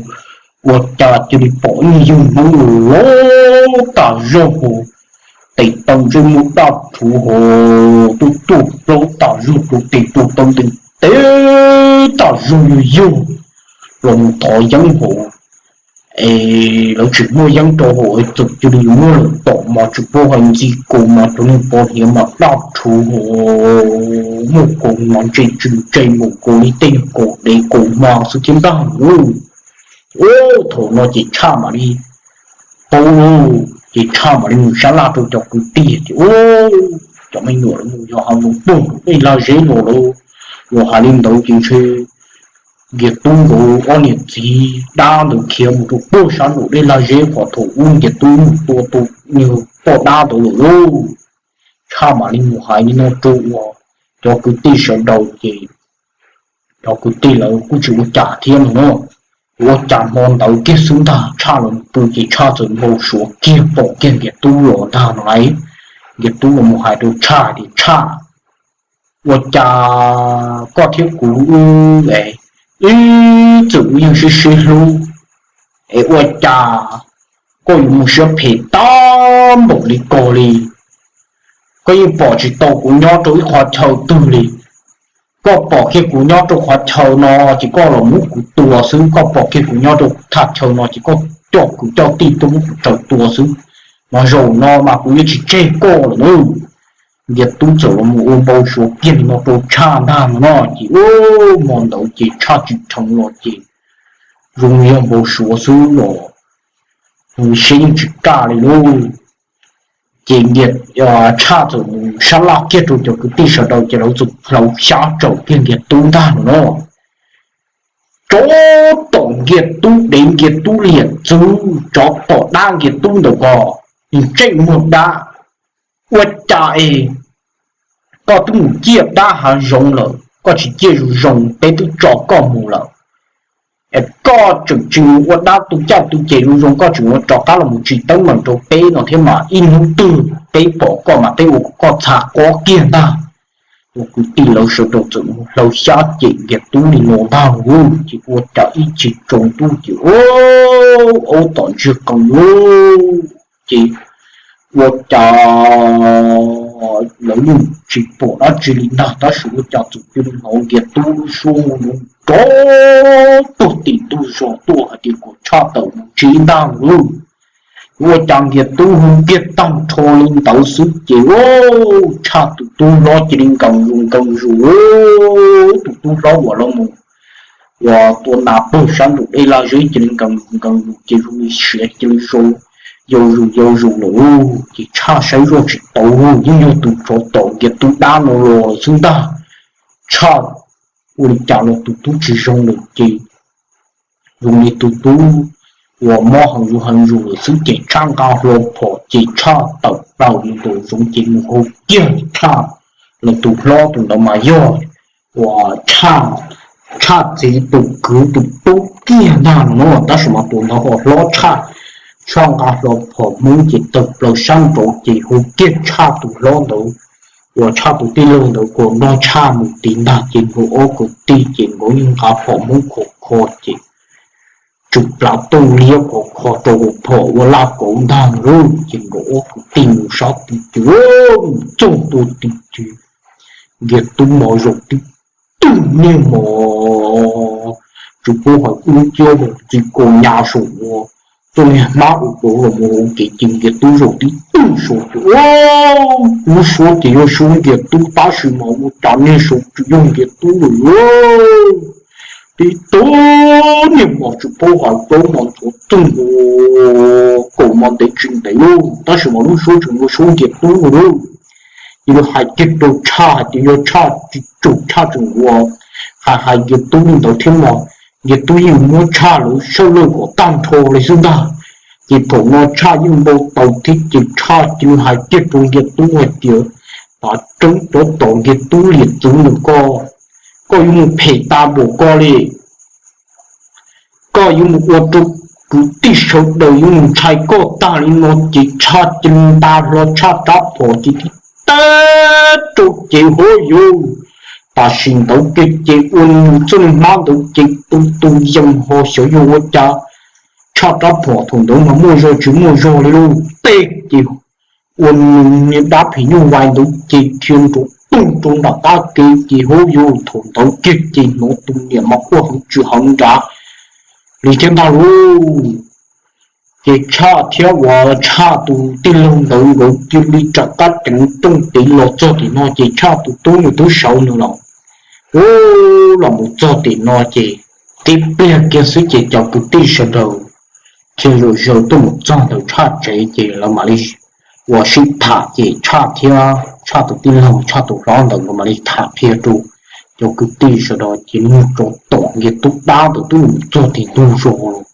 ua cas cia li pom ib yawg Hmoob los tas zog hos, tes taw ntsej muag daj rhuv hos, tuaj tuaj plaub tas zog rau tes tuaj taw ntes tas zog yog yog los mus thov yeeb hos. Es lawv tsis muaj yeeb rau hauv, txawm cia li muab lawv tom mas tsis paub hais ntxi kaus mas cov niag pov hniav mas daj rhuv hos, muaj kaus mas ntse tsw ntse mus kaus li tej kaus dev kaus hma xwb thiab ntag lauj. Ub, thaum no ces Tshaj mam li paub lauj, ces Tshaj mam li mus sab laj rau cov kwv tij tias, Ub, cov me nyuam lawv mus yos hav zoov puag nraum dej lag zeb los lawm, los hais li ntawd ces ntshe Nkiag Tub nkawd ob niam txiv dab ntawd khiav mus rau puag sab nraum dej lag zeb qhov thaum ub Nkiag Tub mus tua tus niag poj dab ntawd lawm lauj. Tshaj mam li mus hais li no rau uas cov kwv tij sawv daws ces cov kwv tij lawv kuj tsis ua cas thiab no na. Ua cas hmo ntawd kiag xwb ntag Tshaj los pw ces Tshaj txawm npau suav kiag pom kiag Nkiag Tub los ntag no lauj. Nkiag Tub los mus hais rau Tshaj tias, Tshaj, ua cas koj thiab kuv wb, wb txawm wb yeej sib sib hlub, es ua cas koj yuav mus siab phem tag npaum li ko li? Koj yeej pom tsis tau kuv nyob rau ib qhov chaw twg li. Koj pom kiag kuv nyob rau qhov chaw no ces koj los muab kuv tua xwb, koj pom kiag kuv nyob rau thaj chaw no ces koj coj kwv coj tij tuaj muab kuv raws tua xwb. Mas zaum no mas kuv yuav tsis tseg koj lawm na. Nkiag Tub txawm los mus ua npau suav kiag li no rau Tshaj ntag no no ces, ub, hmo ntawd ces Tshaj tsim dheev los ces zoo yog npau suav xwb los, siab yeej tsis kaj li lauj. Ces Tshaj txawm mus sab laj kiag rau cov kwv tij sawv daws ces lawv txawm hlawv xyab tsaum kiag Nkiag Tub ntag no no. Tsov tom Nkiag Tub dev, Nkiag Tub liam txwv, tsov tom dab Nkiag Tub ntawm ko, ntsej muag dab. Ua cas es koj twb mus ciaj dab hav zoov lawm, koj tsis ciaj zoo zoo, peb twb tso koj mus lawm. Es koj tseem tsis mus ua dab tu caj tu ces zoo zoo, koj tseem ua rov qab los mus tsis teeb meem rau peb no thiab mas ib hnub twg peb pom koj mas peb ua kom koj txha qob kiag ntag. Ua kwv tij lawv sawv daws txawm mus hlawv xyab cem Nkiag Tub li no ntag lauj, ces ua cas ib chim tsaus ntuj ces aub tom ntsiag qees lauj, ces ua cas lawv yeej tsis pom dab tsi li ntag, tab sis ua cas txawm cia li hnov Nkiag Tub lub suab nrov tuag tim ntug zos tuaj hais tias kom Tshaj tawm mus ntsib ntag lauj. Ua cas Nkiag Tub hu kiag tag nrho li ntawd xwb ces Tshaj tus tub hlob cia li nkees zus nkees zus, tus tub hlob uas los mus uas tua nas pag sab nraum dej laj zeb cia li nkees zus nkees zus ces zoo li siav cia li yau zus yau zus lawm. Ces Tshaj saib zoj tsis tau, yeej yog tus tsov tom Nkiag Tub dab no los lawm xwb ntag. Tshaj ua li cas los tus tub tsis zoo lawm ces zoo li tus tub uas mob heev zus heev zus lawm xwb ces Tshaj nqa hlo phom ces Tshaj tawm plaws mus nraum zoov ces mus hu kiag Tshaj, los tus hlob tus ntawd mas yog uas Tshaj txiv tus kwv tus tub kiag ntag no na, tab sis mas tus ntawd ho hlob Tshaj. Tshaj nqa hlo phom Hmoob ces tawm plaws sab nraud ces hu kiag Tshaj tus hlob ntawd uas Tshaj tus tij laug ntawd kom nrog Tshaj mus tid ntag ces nkawd ob kwv tij ces nkawd yeej nqa phom Hmoob khov kho ces tsw plav tuj liab khov kho rau hauv phom ua laj kauv ntag lauj, ces nkawd ob kwv tij mus sab tid ces mus txog ntua tid ces Nkiag Tub mos zaum tib tug niag mos, tsis paub hais ub ciab mus txi kaus nyas saum ua Txoj niag hmab ua rau los mus ua ke ces Nkias Tub zaum tib tug saud ces, lub suab ces yog suab Nkias Tub tab sis mas ua cas niag saud tsis yog Nkias Tub lawm. Tib tug niag mos tsis paub hais plaub mos ntxuav txooj, kaum mos ntev tsis ntev lauj, tab sis mas lub suab tseem ua suab Nkias Tub lauj. Ces yog hais kiag rau Tshaj hais tias yog Tshaj tsis tsum Tshaj tseem ua hais hais Nkias Tub li ntawd thiab mas Nkias Tub yeej muab Tshaj lawv sawb lawj kom tag nrho li xwb ntag. Ces thaum no Tshaj yeej npau taws thiab ces Tshaj cia li hais kiag rau Nkias Tub hais tias, Tav tseeb cov tom Nkias Tub liam txwv ntawm koj, koj yuav mus phem tas npaum ko li. Koj yuav mus ua rau kwv tij sawv daws yuav mus ntshai koj tag li no. Ces Tshaj cia li nta hlo Tshaj rab phom ces tib teg rau ces hov yus, tam sim ntawd kiag ces ua nws txoj niag hmab ntawd ces tu tu yees ho xyov yog ua cas Tshaj rab phom thaum ntawd mas muaj zog tsis muaj zog li lauj, teg ces ua nws niag dab phim nyuj vais ntawd ces dhia nrov toog rau nram qab kev ces hov yus, thaum ntawd kiag ces hnov tus niam mas quaj heev tsis heev nrad li thiab ntag lauj. Ces Tshaj thiab uas Tshaj tus tij laug ntawd nkawd cia li rov qab ceev rooj tid los txog tim no ces Tshaj tus tub nws twb sawv nws los, ub, los mus txog tim no ces tib pliag kiag xwb ces cov kwv tij sawv daws thiaj zaws zaws tuaj mus txog ntawm Tshaj tsev ces lawv mam li ua sib tham ces Tshaj thiab Tshaj tus tij laug Tshaj tus hlob ntawd nkawd mam li tham qhia rau cov kwv tij sawv daws ces nug rau tom Nkias Tub dab ntawd twb mus txog tim ntug zos los,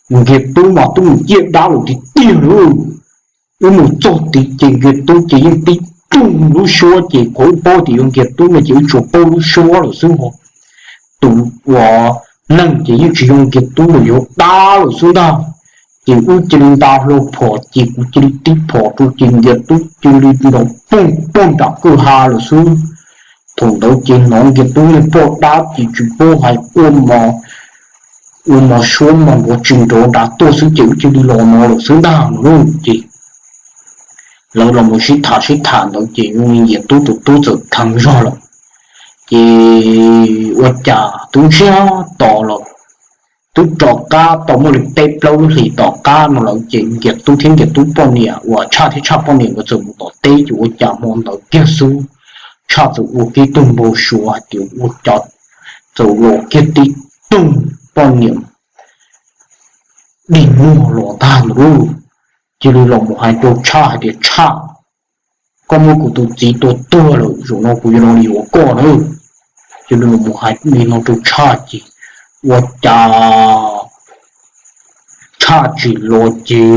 Nkias Tub mas twb mus ciaj dab lawm tiag tiag lauj. Wb mus txog tid ces Nkias Tub ces yeej tib rooj lub suab ces qhov wb paub tias yog Nkias Tub no ces wb tsuas paub lub suab lawm xwb ho. Tus uas neeg ces yeej tsis yog Nkias Tub lawm, yog dab lawm xwb ntag. Ces wb cia li nta hlo phom ces kuv cia li tib phom rau ces Nkias Tub cia li nrov poog puag nram kwj ha lawm xwb. Thaum ntawd ces hnov Nkias Tub niag poj dab ces tsis paub hais ua mos, ua mos suab mos nrov tsis nrov nrad tuaj xwb ces wb cia li los no lawm xwb ntag no lauj. Ces lawv los mus sib tham sib tham ntawd ces zoo li Nkias Tub tus tub txawm kheev zog lawm. Ces ua cas twb ntsiag to lawm, twb rov qab tau muaj li peb plaub lub hlis tom qab no lawm ces Nkias Tub thiab Nkias Tub poj niam uas Tshaj thiab Tshaj poj niam nkawd txawm mus tom teb ces ua cas hmo ntawd kiag xwb Tshaj txawm ua kiag tug npau suav hais tias ua cas txawm los kiag tib tug poj niam dig muag los ntag ntag lauj. Cia li los mus hais rau Tshaj hais tias, Tshaj, koj muab kuv tus txiv tua tuag lawm, zaum no kuv yuav los yuav koj na. Cia li los mus hais li no rau Tshaj ces ua cas Tshaj tsim los ces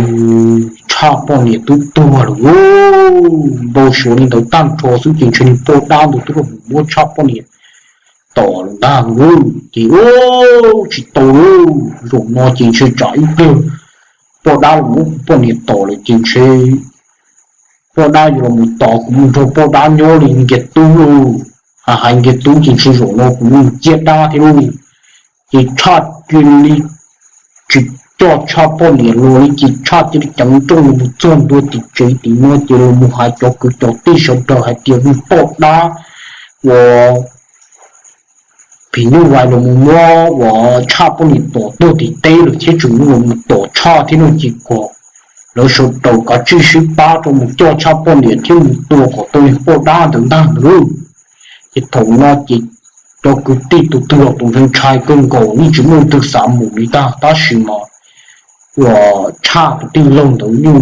Tshaj poj niam twb tuag lawm lauj. Npau suav li ntawd tag nrho xwb ces ntshe niag poj dab ntawd twb los mus muab Tshaj poj niam tom lawm ntag lauj. Ces ub, tsis tau lauj, zaum no ces ntshe tsam ib pliag poj dab los muab kuv poj niam tom lawm ces ntshe poj dab yuav los mus tos kuv mus nrog poj dab nyob li Nkias Tub lauj. Hais hais Nkias Tub ces ntshe zaum no kuv mus ciaj dab thiab lauj. Ces Tshaj cia li tsis coj Tshaj poj niam los li ces Tshaj cia li ceev nrooj los mus txog ntua tim tsev tim no ces los mus hais cov kwv cov tij sawv daws hais tias poj dab uas phim nyuj vais los mus muab uas Tshaj poj niam tom tuag tim teb lawm thiab tseem los mus tom Tshaj thiab no ces kom lawv sawv daws kav tsij sib pab rau mus coj Tshaj poj niam thiab mus tua kom tau niag poj dab ntawd ntag ntag lauj. Ces thaum no ces cov kwv tij tus twg los tus ntshai ntshai kawg nkaus yeej tsis muaj leej twg xav mus li ntag tab sis mas uas Tshaj tus tij laug ntawd yeej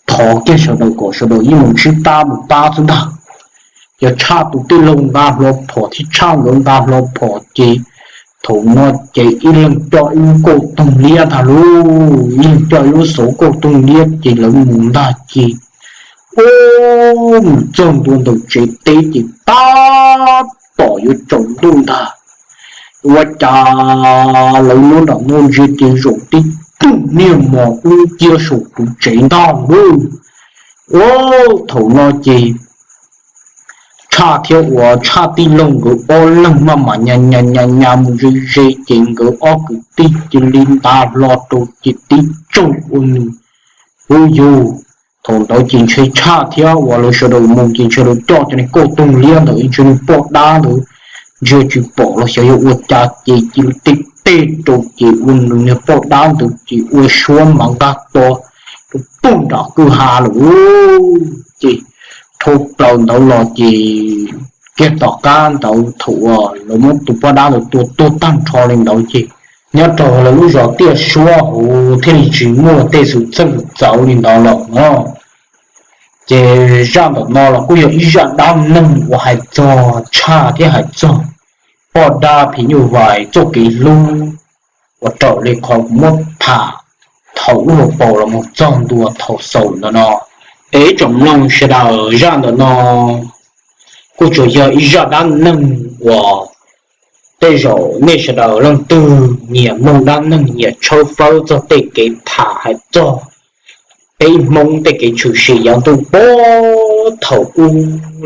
thov kiag sawv daws kom sawv daws yeej mus sib pab mus pab xwb ntag. Ces Tshaj tus tij laug nqa hlo phom thiab Tshaj nkawd nqa hlo phom ces thaum no ces ib leeg coj ib lub kauj toog liab ntag lauj, ib leeg coj ib lub xauv kauj toog liab ces lawv mus ntag ces ub, mus txog ntua ntawm tsev teb ces tab tom yuav tsaus ntuj ntag. Ua cas lawv nyob nram no ntsia ces zaum tib tug niag mos dub nciab saum tus tsev ntag lauj. Ub, thaum no ces Tshaj thiab uas Tshaj tij laug nkawd ob leeg maj mam nyas nyas nyas nyas mus ze ze ces nkawd ob kwv tij cia li nta hlo rau ces tib tsaug ua nws, ub yug. Thaum ntawd ces ntshe Tshaj thiab uas lawv sawv daws mus ces ntshe lawv coj cov niag kauj toog liab ntawd ntshe niag poj dab ntawd ntsia tsis pom los xyov yog ua cas ces cia li tib tej rau ces ua nws niag poj dab ntawd ces ua suab mas nqaj to rau pug nram kwj ha lawm. Ces dhau plaws ntawd los ces kiag tom qab ntawd thaum uas lawv muab tus poj dab ntawd tua tuag tag nrho li ntawd ces nyob rau lawv lub zos Tiaj Suab hauv thiaj li tsis muaj tej xwm txheej txawv li ntawd lawm no. Ces zaj ntawm no los kuj yog ib zaj dab neeg uas hais txog tshaj thiab hais txog poj dab phim nyuj vais txoj kev hlub uas raws li qhov kuv muab tham thaum lub hauv paus los mus txog ntua thaum xaus ntawm no. Es ib tsoom mloog sawv daws, zaj ntawm no kuj tsuas yog ib zaj dab neeg uas tej zaum nej sawv daws leej twg nyiam mloog dab neeg nyiam tshawb fawb txog tej kev tham hais txog peb Hmoob tej kev tshwm sim yav ntuj puag thaum ub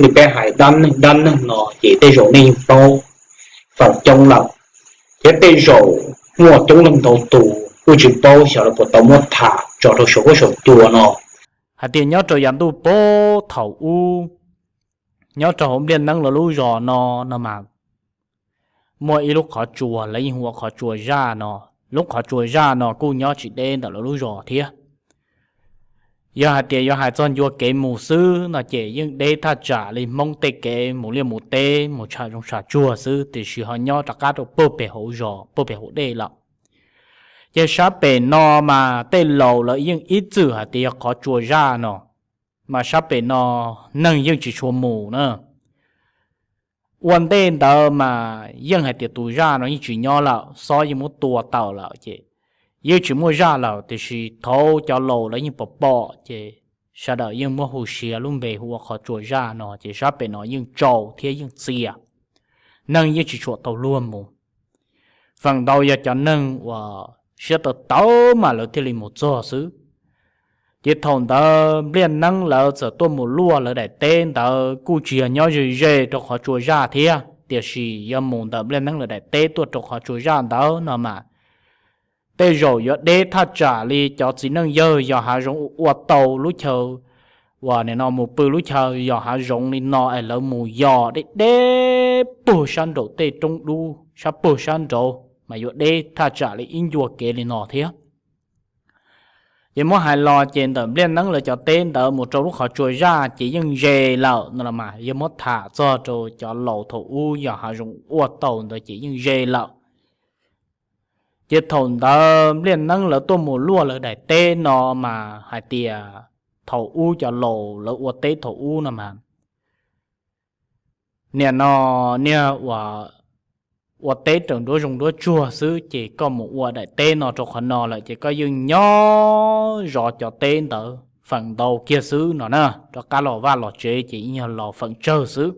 li peb hais dab neeg dab neeg no ces tej zaum nej yeej paub feem coob lawm, thiab tej zaum muaj coob leej ntau tus kuj tsis paub xyov lawv puas tau muab tham tso rau saum huab saum cua no. Hais tias nyob rau yav ntuj puag thaum ub, nyob rau hauv Npliaj Neeb lawv lub zos no no mas muaj ib lub qhov tsua lawv yeej hu ua qhov tsua Zaj no. Lub qhov tsua Zaj no kuj nyob tsis deb ntawm lawv lub zos thiab. Yog hais tias yuav hais txog ncua kev mus xwb no ces yeej deb thaj tsam li Hmoob tej kev mus liaj mus teb mus tsham zoov tsham tsuag xwb, tiam sis ho nyob rov qab rau puag pem hauv zos puag pem hauv dej lawm. Ces sab pem no mas tej laus lawv yeej ib txwm hais tias yog qhov tsua Zaj no, mas sab pem no neeg yeej tsis tshua mus na. Ua ntej ntawd mas yeej hais tias tus zaj no yeej tsis nyob lawm, xob yeej muab tua tawm lawm ces yeej tsis muaj zaj lawm, tiam sis thaum cov laus lawv yeej pom pom ces sawv daws yeej muab hu siv lub npe hu ua qhov tsua Zaj no, ces sab pem no yeej tsaus thiab yeej txias, neeg yeej tsis tshua tau luag mus. Feem ntau yog cov neeg uas siab tawv tawv mas lawv thiaj li mus txog xwb. Ces thaum ntawd Npliaj Neeb lawv txawm tuaj mus luaj lawv daim teb ntawd kuj tsis yog nyob ze ze rau qhov tsua Zaj thiab, tiam sis yog mus ntawm Npliaj Neeb lawv daim teb tuaj rau qhov tsua Zaj ntawd no mas tej zaum yuav deb thaj tsam li cov txiv neej yawg yos hav zoov ua tau lub chaw uas nim no mus pw lub chaw yos hav zoov li no es lawv mus yos deb deb puag sab nraum tej roob dub sab puag sab nraud mas yuav deb thaj tsam li ib ncua kev li no thiab. Ces muab hais los ces ntawm Npliaj Neeb lawv cov teb ntawd mus rau lub qhov tsua Zaj ces yeej ze lawm no los mas, yog muab tham txog rau cov laus thaum ub yos hav zoov ua tau ntawd ces yeej ze lawm. Ces thaum ntawd Npliaj Neeb lawv tuaj mus luaj lawv daim teb no mas hais tias thaum ub cov laus lawv ua teb thaum ub no mas nim no niag uas ua teb raws nruab zoov nruab tsuag xwb, ces koj mus ua daim teb no rau qhov no lawm ces koj yeej nyob zov cov teb ntawd feem ntau kiag xwb no na, rov qab los vaj los tsev ces yeej yog los feem tsawg xwb.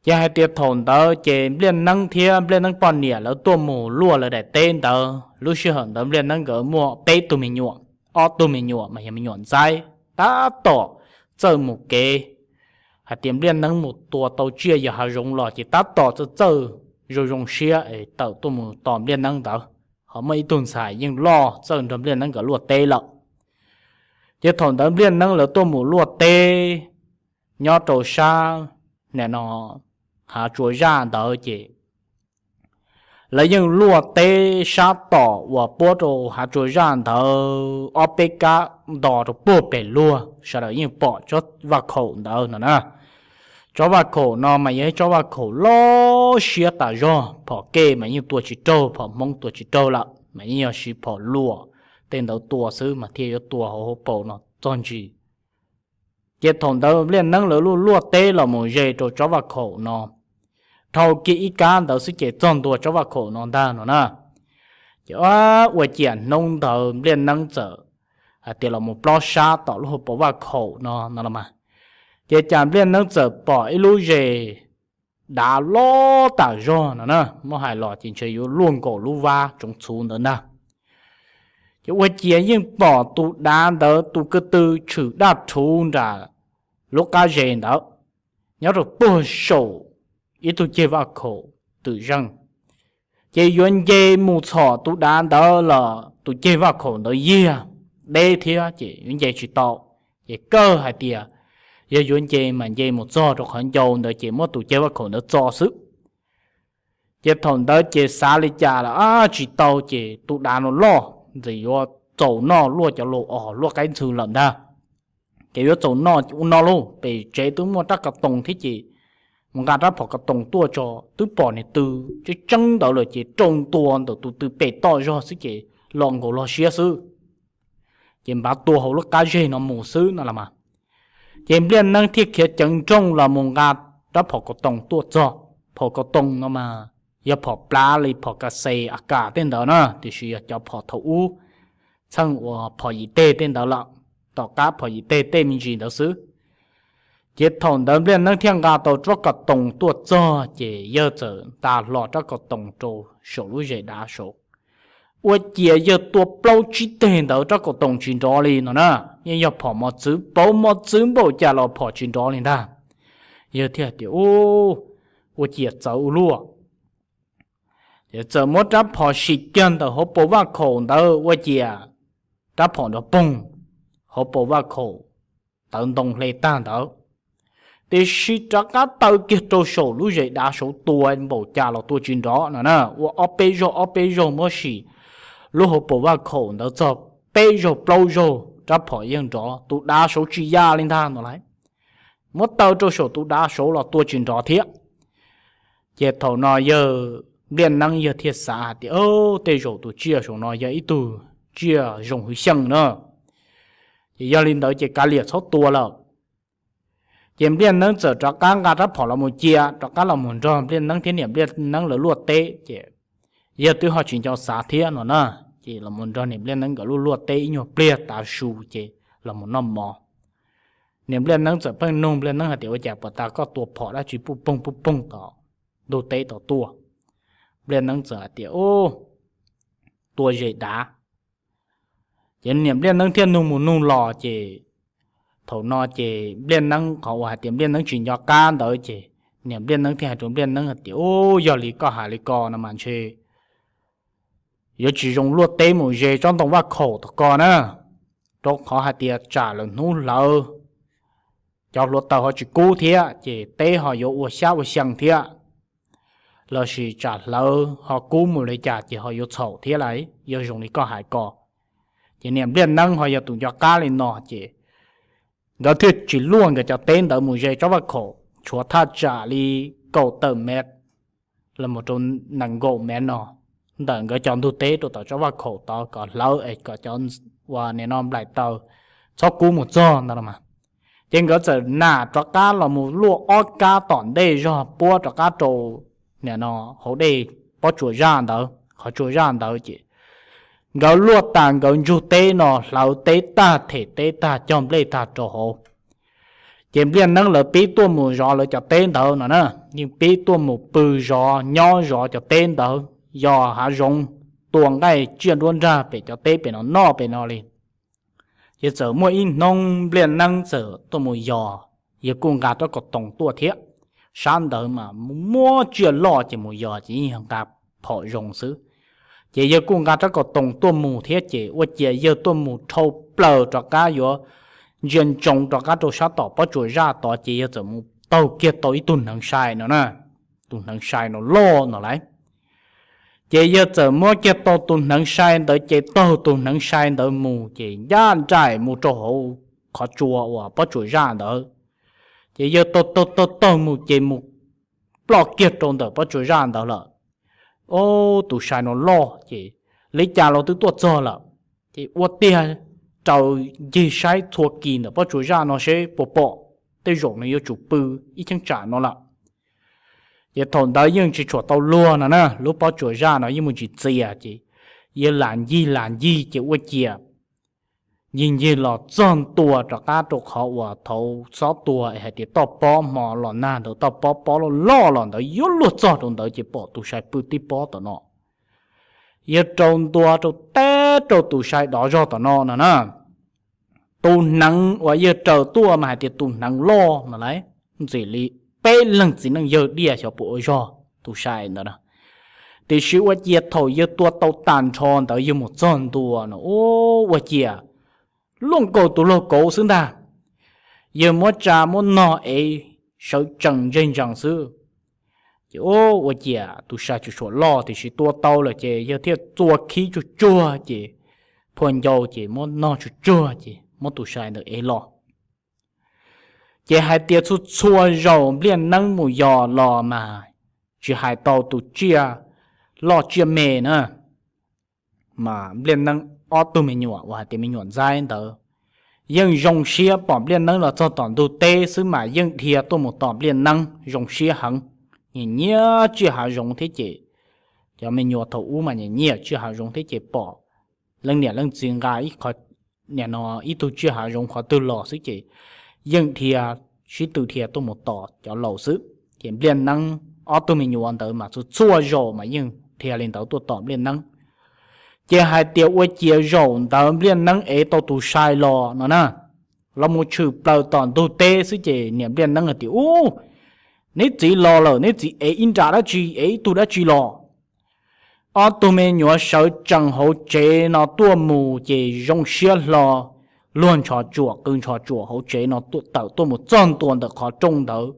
Ces hais tias thaum ntawd ces Npliaj Neeb thiab Npliaj Neeb poj niam lawv tuaj mus luaj lawv daim teb ntawd, lub sij hawm ntawd Npliaj Neeb nkawd muaj peb tug me nyuam, ob tug me nyuam mas yog me nyuam ntxaib, tab tom txawj mus kev. Hais tias Npliaj Neeb mus tua tau tsiaj yos hav zoov los ces tab tom txawj txawj zoo zoo siab es tawm tuaj mus tos Npliaj Neeb ntawd, ho muaj ib tug ntxhais yeej loj txawj nrog Npliaj Neeb nkawd luaj teb lawm. Ces thaum ntawd Npliaj Neeb lawv tuaj mus luaj teb nyob rau sab nim no hav tsua Zaj ntawd ces lawv yeej luaj teb sab tom uas puab rau hav tsua Zaj ntawd ob peb kab nto rau puag pem luag, sawv daws yeej pom tsob vaj khaum ntawd no na. Tsob vaj khaum no mas yog ib tsob vaj khaum loj siab tas zog, phom kej mas yeej tua tsis raug, phom hmoob tua tsis raug lawm mas yeej yog siv phom luam tej ntawd tua xwb mas thiaj yuav tua hauv hauv paus no txog ntsis. Ces thaum ntawd Npliaj Neeb lawv luaj luaj teb los mus ze rau tsob vaj khaum no, dhau kiag ib kab ntawd xwb ces txog ntua tsob vaj khaum no ntag no na. Ces ua ciav hnub ntawd Npliaj Neeb txawm hais tias los mus plob sab tom lub hauv paus vaj khaum no no los mas, ces cas Npliaj Neeb txawm pom ib lub zes dav loj tas zog no na, muab hais los ces ntshe yuav luaj nkaus lub vab tsoov txhuv ntawd ntag. Ces ua ciav yeej pom tus dav ntawd tus ko tw tshwm daj rhuv nram lub qab zes ntawd, nyob rau puag saum ib tug ceg vaj khaum twm zeej. Ces yuav nce mus txhom tus dav ntawd los tus ceg vaj khaum ntawd yiag deb thiab ces yuav nce tsis tau. Ces kawg hais tias yog yuav nce mas nce mus txog rau qhov ncau ntawd ces muab tus ceg vaj khaum ntawd txo xwb. Ces thaum ntawd ces xav li cas lawm, tsis tau ces tus dav no loj, ntxim yuav txaus noj luaj cov laus os luaj qaib ntxhw lawm ntag. Ces yuav txaus noj ua no lauj, pem tsev twb muaj rab ko toos thiab ces mus nqa rab phom ko toos tuaj tso, twb pom niag tw tseeb tseeb ntawd lawm ces rau ntua ntawm tus tw pem toj zog xwb ces los nkaus log siab xwb. Ces npav tua hauv lub qab zeg no mus xwb no los mas. Ces Npliaj Neeb thiaj khiav ceev nrooj los mus nqa rab phom ko toos tuaj txog. Phom ko toos no mas yog phom plav li phom kas xes a kas tej ntawd na, tiam sis yog cov phom thaum ub txheej uas phom yim teg tej ntawd lawm, tom qab phom yim teg tej me ntsis ntawd xwb. Ces thaum ntawd Npliaj Neeb thiaj nqa tau rab ko toos tuaj txog ces yawg txawm nta hlo rab ko toos rau saum lub zes dav saud. Ua ciav yawg tua plaub tsib teg ntawd rab ko toos tsis nrov li no na, yeej yog phom mos txwv pauv mos txwv npaum cas los phom tsis nrov li ntag. Yawg thiaj tias, Ua ciav txawv ua luaj. Ces txawm muab rab phom sim kiag ntawm hauv paus vaj khaum ntawd ua ciav rab phom nrov poog hauv paus vaj khaum tawv ntoo hle tag ntawd. Tiam sis rov qab taw kiag rau saum lub zes dav saud tua npaum cas los tua tsis nrov no na, ua ob peb zaug ob peb zaug muab sim lub hauv paus vaj khaum ntawd txog peb zaug plaub zaug rab phom yeej nrov, tus dav saud tsis ya li ntag no lauj. Muab taw rau saum tus dav saud los tua tsis nrov thiab. Ces thaum no yawg Npliaj Neeb yawg thiaj xav hais tias, Tej zaum tus tsiaj saum no yog ib tug tsiaj zoo hwv xyeej na. Ces yog li ntawd ces kav liam txhob tua lawm. Ces Npliaj Neeb txawm rov qab nqa rab phom los mus cia, rov qab los mus nrog Npliaj Neeb thiab niam Npliaj Neeb lawv luaj teb ces yawg twb ho tsis nco xav thiab no na. Ces los mus nrog niam Npliaj Neeb nkawd luaj luaj teb ib nyuag pliag tav su ces los mus noj mov. Niam Npliaj Neeb txawm pheej nug Npliaj Neeb hais tias, Ua cas puas tas koj tua phom dab tsi puj poog puj poog tom ntug teb tom tuaj? Npliaj Neeb txawm hais tias, Ub, tua zes dav. Ces niam Npliaj Neeb thiaj nug mus nug los ces thaum no ces Npliaj Neeb qhov uas hais tias Npliaj Neeb tsis nco qab ntawd ces niam Npliaj Neeb thiaj hais rau Npliaj Neeb hais tias, Ub, yog li koj hais li ko no mas ntshe yuav tsis zoo luaj teb mus ze tsob ntoo vaj khaum tom ko na, rau qhov hais tias tsam lwm hnub hlawv cov hluav taws ho tsis kub thiab ces teb ho yuav ua xyab ua xyees thiab, lossis tsam hlawv ho kub mus li cas ces ho yuav txhaum thiab lauj, yog zoo li koj hais ko. Ces niam Npliaj Neeb ho yog tus nco qab li no ces nkawd thiaj tsis luaj nkawd cov teb ntawd mus ze tsob vaj khaum, tshuav thaj tsam li kaum tawm mev los mus rau nees nkaum mev no ntawm nkawd cov ntug teb rau tom tsob vaj khaum tod kom hlawv es kom cov ua nim no nplaim taws txhob kub mus txog ntawd no mas. Ces nkawd txawm nam rov qab los mus luaj ob kab tom ntej zog puab rov qab rau nim no hauv dej pob tsuas zaj ntawd, qhov tsuas zaj ntawd ces nkawd luaj tas nkawd ntsug teb no hlawv teb tag them teb tag cog nplej tag rau hauv. Ces Npliaj Neeb lawv pib tuaj mus zov lawv cov teb ntawd no na, yeej pib tuaj mus pw zov nyob zov cov teb ntawd, yos hav zoov, tua nqaij tsiaj nruab nrag pem cov teb pem no noj pem no li. Ces txawm muaj ib hnub Npliaj Neeb txawm tuaj mus yos, yawg kuj nqa rab ko toos tuaj thiab. Sab ntawd mas muaj tsiaj loj ces mus yos ces yeej yog nqa phom zoo xwb. Ces yawg kuj nqa rab ko toos tuaj mus thiab ces ua ciav yawg tuaj mus dhau plaws rov qab yuav ntsia ntsoov rov qab rau sab tom pob tsuas zaj tod ces yawg txawm mus taug kiag tau ib tug hneev sai no na, tus hneev sai no loj no lauj. Ces yawg txawm muab kiag tau tus hneev sai ntawd ces taug tus hneev sai ntawd mus ces ncaj nraim mus rau hauv qhov tsua uas pob tsuas zaj ntawd. Ces yawg taug taug taug taug mus ces mus ploj kiag rau ntawm pob tsuas zaj ntawd lawm. Ob, tus sai no loj ces li cas los twb tuaj txog lawm, ces ua tiag raws ncig saib txhua kis ntawm pob tsuas zaj no seb puas pom, tej zaum nws yuav tsum pw ib cheeb tsam no lawm. Ces thaum ntawd yeej tsis tshua tau luag no na, lub pob tsuas zaj no yeej mus tsis txias ces yawg lam ncig lam ncig ces ua ciav ncig ncig los txog ntua rov qab rau qhov uas thaud xob tua es hais tias toj pob hmo los nag ntawd toj pob pob loj loj los ntawd yuav luag txog rau ntawd ces pom tus sai pw tib pob tom no. Yawg rau ntua rau teb rau tus sai dov zog tom no no na. Tus hneev uas yawg raws tuaj mas hais tias tus hneev loj no lauj, ntxim li peb leeg txiv neej yawg diaj xyov puas ua zog tus sai ntawd na. Tiam sis ua ciav thaum yawg tua tau tag nrho ntawd yawg mus txog ntua no, ua ciav luaj nkaus tus laug kauv xwb ntag. Yawg muab tsa muab nog es sawv tsees ntseg ntsees xwb. Ces ua ciav tus sai tsuas suam loj tiam sis tua tau lawm ces yawg thiaj txua khib tsuag tsuag ces phua ncau ces muab nog tsuag tsuag ces muab tus sai ntawd ev los. Ces hais tias txhua txhua zaus Npliaj Neeb mus yos los mas tsis hais tau tus tsiaj loj tsiaj me na, mas Npliaj Neeb ob tug me nyuam uas hais tias me nyuam ntxaib ntawd yeej zoo siab pom Npliaj Neeb los txog tom ntug teb xwb mas yeej dhia tuaj mus tos Npliaj Neeb zoo siab heev. Nyiam nyiam tsiaj hav zoov thiab ces cov me nyuam thaum ub mas nyiam nyiam tsiaj hav zoov thiab ces pom leej niam leej txiv nqa ib qho, nim no ib tug tsiaj hav zoov qhov twg los xwb ces yeej dhia, sib tw dhia tuaj mus tos cov laus xwb. Ces Npliaj Neeb ob tug me nyuam ntawd mas txhua txhua zaus mas yeej dhia li ntawd tuaj tos Npliaj Neeb. Ces hais tias ua ciav zaum ntawd Npliaj Neeb ev tau tus sai los no na, los mus tshwm plaws tom ntug teb xwb ces niam Npliaj Neeb hais tias, Ub, neb txiv los lawm, neb txiv ev ib nra dab tsi, ev ib tug dab tsi los? Ob tug me nyuam sawv tsees hauv tsev no tuaj mus ces zoo siab hlo, luag ntshos tsuam qw ntshos tsuam hauv tsev no tawm tuaj mus txog ntua ntawm qhov rooj ntawd.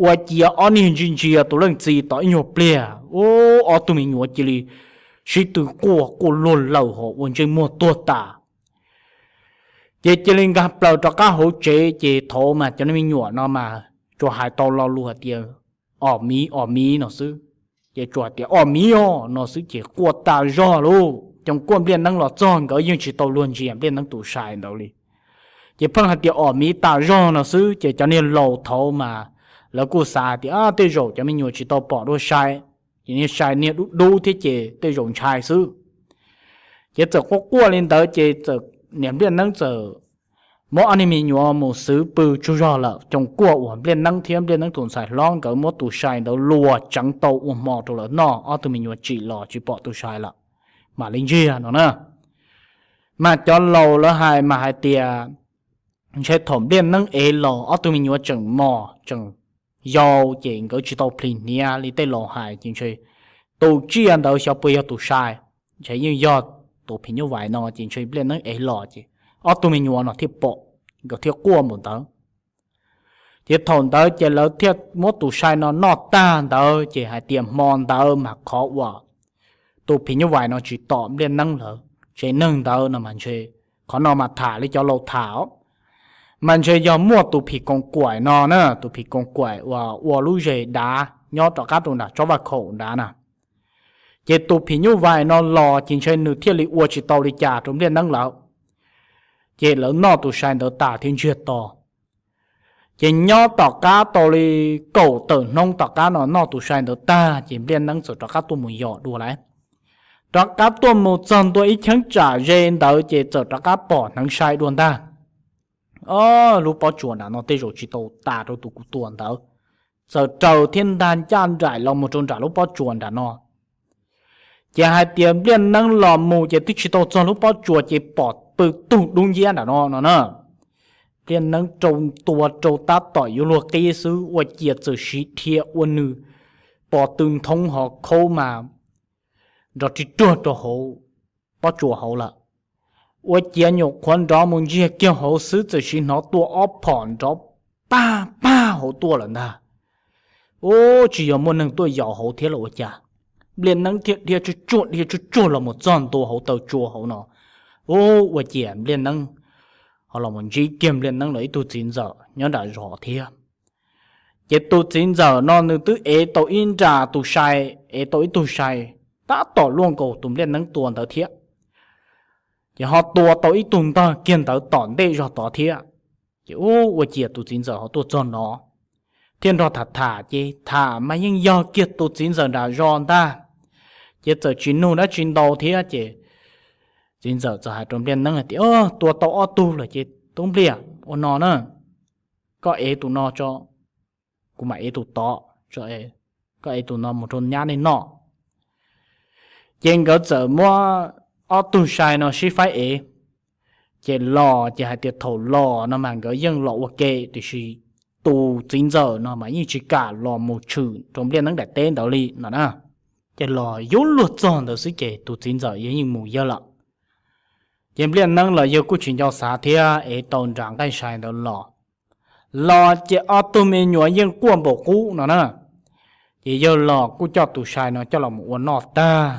Ua ciav ob niag ntsia ntsia tus leej txiv tau ib nyuag pliag, ub, ob tug me nyuam cia li sib tw quaj quaj luag laws ho ua ntsej muag tuag tas. Ces cia li nkag plaws rov qab hauv tsev ces thaum mas cov me nyuam no mas tsuas hais tau lo lus hais tias, Os miv, os miv no xwb. Ces tsuas hais tias, Os miv os no xwb ces quaj tas zog lauj. Cov quaj Npliaj Neeb los txog nkawd yeej tsis tau luag ntsia Npliaj Neeb tus sai ntawd li. Ces pheej hais tias, Os miv tas zog no xwb ces cov niag laus thaud mas lawv kuj xav hais tias tej zaum cov me nyuam tsis tau pom dua sai, ces niag sai niag dub dub thiab ces tej zaum ntshai xwb. Ces txawm quaj quaj li ntawd ces txawm niam Npliaj Neeb txawm muab ob niag me nyuam mus xwv pw tsaug zog lawm. Cov quaj uas Npliaj Neeb thiab Npliaj Neeb tus ntxhais hlob nkawd muab tus sai ntawd luas tseev tau ua hmo rau lawv noj, ob tug me nyuam tsim los tsis pom tus sai lawm, mam li ntsiag no na. Mas cov laus lawv hais mas hais tias ntshe thaum Npliaj Neeb ev los ob tug me nyuam tseem mos tseem yau ces nkawd tsis tau plhis hniav li tej laus hais ces ntshe tus tsiaj ntawd xyov puas yog tus sai, ntshe yeej yog tus phim nyuj vais no ces ntshe Npliaj Neeb ev los ces ob tug me nyuam no thiaj pom, nkawd thiaj quaj npaum ntawd. Ces thaum ntawd ces lawv thiaj muab tus sai no noj tag ntawd ces hais tias hmo ntawd mas qhov uas tus phim nyuj vais no tsis tom Npliaj Neeb lawm, tsev neeg ntawd no mas ntshe, qhov no mas tham li cov laus tham os, mas ntshe yog muaj tus phim koos kaim no na, tus phim koos kaim uas ua lub zes dav nyob rov qab rau nram tsob vaj khaum dav na. Ces tus phim nyuj vais no los ces ntshe nws thiaj li ua tsis tau li cas rau Npliaj Neeb lawm. Ces lawv noj tus sai ntawd tas thiab ntsiag to. Ces nyob tom qab tau li kaum tawm hnub tom qab no noj tus sai ntawd tag ces Npliaj Neeb txawm rov qab tuaj mus yos dua lawm. Rov qab tuaj mus txog ntua ib cheeb tsam ze ntawd ces txawm rov qab pom hneev sai dua ntag. Ob, lub pob tsuas nram no tej zaum tsis tau tas rau tus kuv tua ntawd. Txawm raws thiab ntag ncaj nraim los mus rau nram lub pob tsuas nram no. Ces hais tias Npliaj Neeb los mus ces twb tsis tau txog lub pob tsuas ces pom pw tug dub nciab nram no no na. Npliaj Neeb rau tua rau tab tom yuav luag qib xwb ua ciav txawm siv dhia ua nws pos tw nthoob ho khaub mas nrov ri ruag rau hauv pob tsuas hauv lawm. Ua ciav nyuam qhuav nrov mus ntsiag kiag hauv xwb txawm siv hnov tua ob phom nrov pag pag hauv tuaj lawm ntag. Ub, tsis yog muaj neeg tuaj yos hauv thiab los ua cas, Npliaj Neeb thiaj dhia tsuag tsuag dhia tsuag tsuag los mus txog ntua hauv taw tsua hauv no. Ub, ua ciav Npliaj Neeb ho los mus ntsib kiag Npliaj Neeb lawv ib tug txiv ntxawm nyob nram zos thiab. Ces tus txiv ntxawm no nws twb ev tau ib nra tus sai, ev tau ib tug sai tab tom luaj nkaus tus Npliaj Neeb tua ntawd thiab. Ces ho tua tau ib tug ntog kiag ntawd tom ntej zog tod thiab. Ces ub, ua ciav tus txiv ntxawm ho tuaj txog no thiaj nrog tham tham ces tham mas yeej yog kiag tus txiv ntxawm nram zos ntag. Ces txawm tsis nug dab tsi ntau thiab ces txiv ntxawm txawm hais rau Npliaj Neeb hais tias, Tua tau ob tug lawm ces Tub Npliaj, ua no na, koj ev tus no tso, kuv mam ev tus tod, koj ev tus no mus rau nyab nej noj. Ces nkawd txawm muab ob tug sai no sib faib ev. Ces los ces hais tias thaum los no mas nkawd yeej los ua ke tiam sis tus txiv ntxawm no mas yeej tsis kam los mus tshwm rau Npliaj Neeb daim teb ntawd li no na. Ces los yuav luag txog ntawd xwb ces tus txiv ntxawm yeej mus yawg lawm. Ces Npliaj Neeb los yawg kuj tsis nco xav thiab ev tau nra nqaij sai ntawd los. Los ces ob tug me nyuam yeej quaj npaum qub no na. Ces yawg los kuj coj tus sai no coj los mus ua noj tag,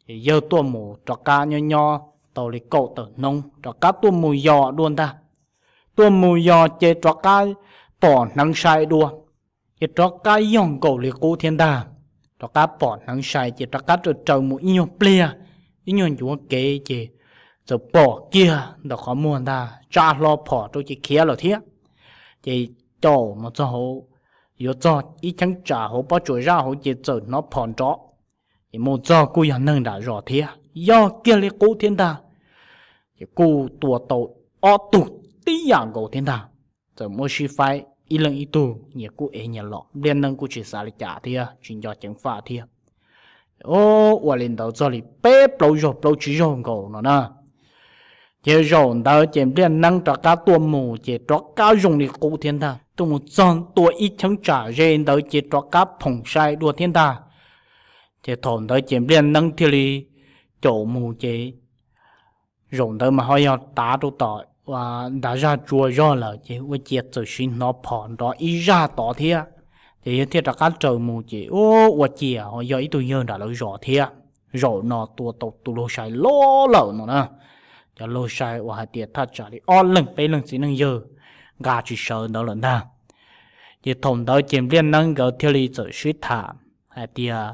ces yawg tuaj mus rov qab nyob nyob tau li kaum tawm hnub rov qab tuaj mus yos dua ntag. Tuaj mus yos ces rov qab pom hneev sai dua, ces rov qab yog nkaus li qub thiab ntag. Rov qab pom hneev sai ces rov qab raws raws mus ib nyuag pliag, ib nyuag ncuav kev ces txawm pom kiag ntawm qhov muag ntag, tsa hlo phom rau ces khiav lawm thiab. Ces caum mus txog hauv, yuav txog ib cheeb tsam hauv pob tsuas zaj hauv ces txawm hnov phom nrov. Ces mus txog kuj yog neeg nram zos thiab, yog kiag li qub thiab ntag. Ces kuj tua tau ob tug tib yam nkaus thiab ntag. Txawm muab sib faib ib leeg ib tug, nyias kuj ev nyias los, Npliaj Neeb kuj tsis xav li cas thiab tsis nco ceev faj thiab. Ua li ntawd txog li peb plaub zaug plaub tsib zaug nkaus no na. Ces zaum ntawd ces Npliaj Neeb rov qab tuaj mus ces rov qab zoo li qub thiab ntag. Tuaj mus txog tua ib cheeb tsam ze ntawd ces rov qab phoom sai dua thiab ntag. Ces thaum ntawd ces Npliaj Neeb thiaj li caum mus ces zaum ntawd mas ho yog tav rau tom ntav zaj tsua zog lawm ces ua ciav txawm siv hnov phom nrov ib zaj tod thiab. Ces yawg thiaj rov qab raws mus ces ua ciav ho yog ib tug yawg nram lawv zos thiab. Zaum no tua tau tus laug sai loj lawm no na. Cov laug sai uas hais tias thaj tsam li ob leeg peb leeg txiv neej yawg nqa tsis sawv ntawd lawm ntag. Ces thaum ntawd ces Npliaj Neeb nkawd thiaj li txawm sib tham hais tias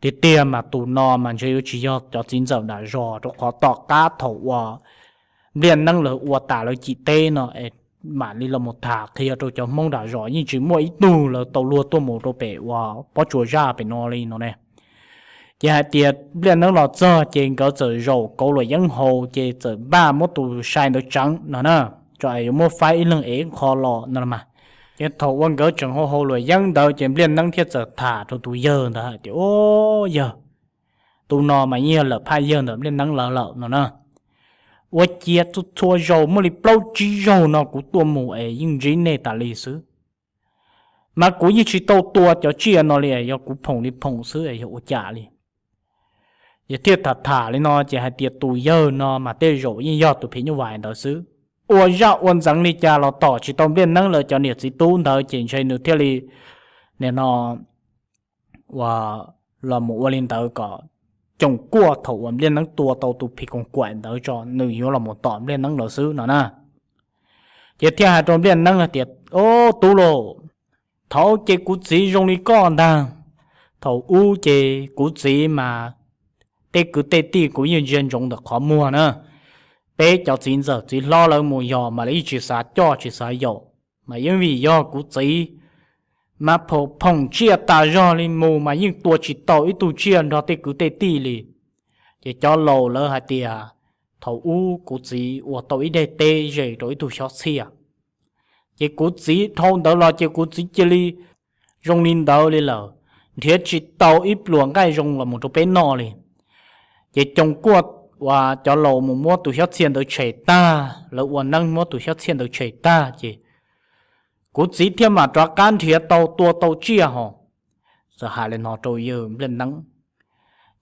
tiag tiag mas tus no mas ntshe yuav tsis yog cov txiv ntxawm nram zos, rau qhov tom qab thaum uas Npliaj Neeb lawv ua tas lawv cim teb no es mam li los mus tham qhia rau cov Hmoob nram zos yeej tsis muaj ib tug lawv tau luag tuaj mus rau pem uas pob tsuas zaj pem no li no ne. Ces hais tias Npliaj Neeb los txog ces nkawd txawm zaum kauv luam yeeb haus ces txawm npaj muab tus sai ntawd tseev no na, tso es yuav muab faib ib leeg ev qho los no mas. Ces thaum uas nkawd tseem hau hau luam yeeb ntawd ces Npliaj Neeb thiaj txawm tham rau tus yawg ntawd hais tias, Au yawg, tus no mas yeej yog lawm phaj yawg ntawm Npliaj Neeb lawv lawm no na. Ua ciav txhua zaus muaj li plaub tsib zaug no kuv tuaj mus es yeej ntsib nej tas li xwb, mas kuv yeej tsis tau tua cov tsiaj no li, yog kuv phoom li phoom xwb es yog ua cas li. Yog thiaj tham tham li no ces hais tias tus yawg no mas tej zaum yeej yog tus phim nyuj vais ntawd xwb. Ua zaj ua ntxeev li cas los tom tsis tau Npliaj Neeb lawv cov niam txiv tub ntawd ces ntshe nws thiaj li nim no uas los mus ua li ntawd kom coom kuaj thaum uas Npliaj Neeb tua tau tus phim koos kaim ntawd tso nws yuav los mus tom Npliaj Neeb lawv xwb no na. Ces thiaj hais rau Npliaj Neeb hais tias, Au tub lauj, thaum ces kuv txiv zoo li koj ntag. Thaum ub ces kuv txiv mas tej kwv tej tij kuv yeej ntsia ntsoov ntawm qhov muag na. Peb cov txiv ntxawm txiv hlob lawv mus yos mas lawv yeej tsis xav coj tsis xav yaum, mas yeej vim yog kuv txiv mas phoom tsiaj tas zog li mus mas yeej tua tsis tau ib tug tsiaj nrog tej kwv tej tij li. Ces cov laus lawv hais tias thaum ub kuv txiv ua tau ib daim teb ze rau ib tug xyob txhiaj, ces kuv txiv dhau ntawd los ces kuv txiv cia li zoo li ntawd li lawm, nrhiav tsis tau ib pluas nqaij zoo los mus rau peb noj li. Ces coom kuaj uas cov laus mus muab tus xyob txhiaj ntawd tshem tag, lawv ua neeb muab tus xyob txhiaj ntawd tshem tag ces kuv txiv thiaj mam rov qab nrhiav tau tua tau tsiaj hos. Txawm hais li no rau yawg Npliaj Neeb,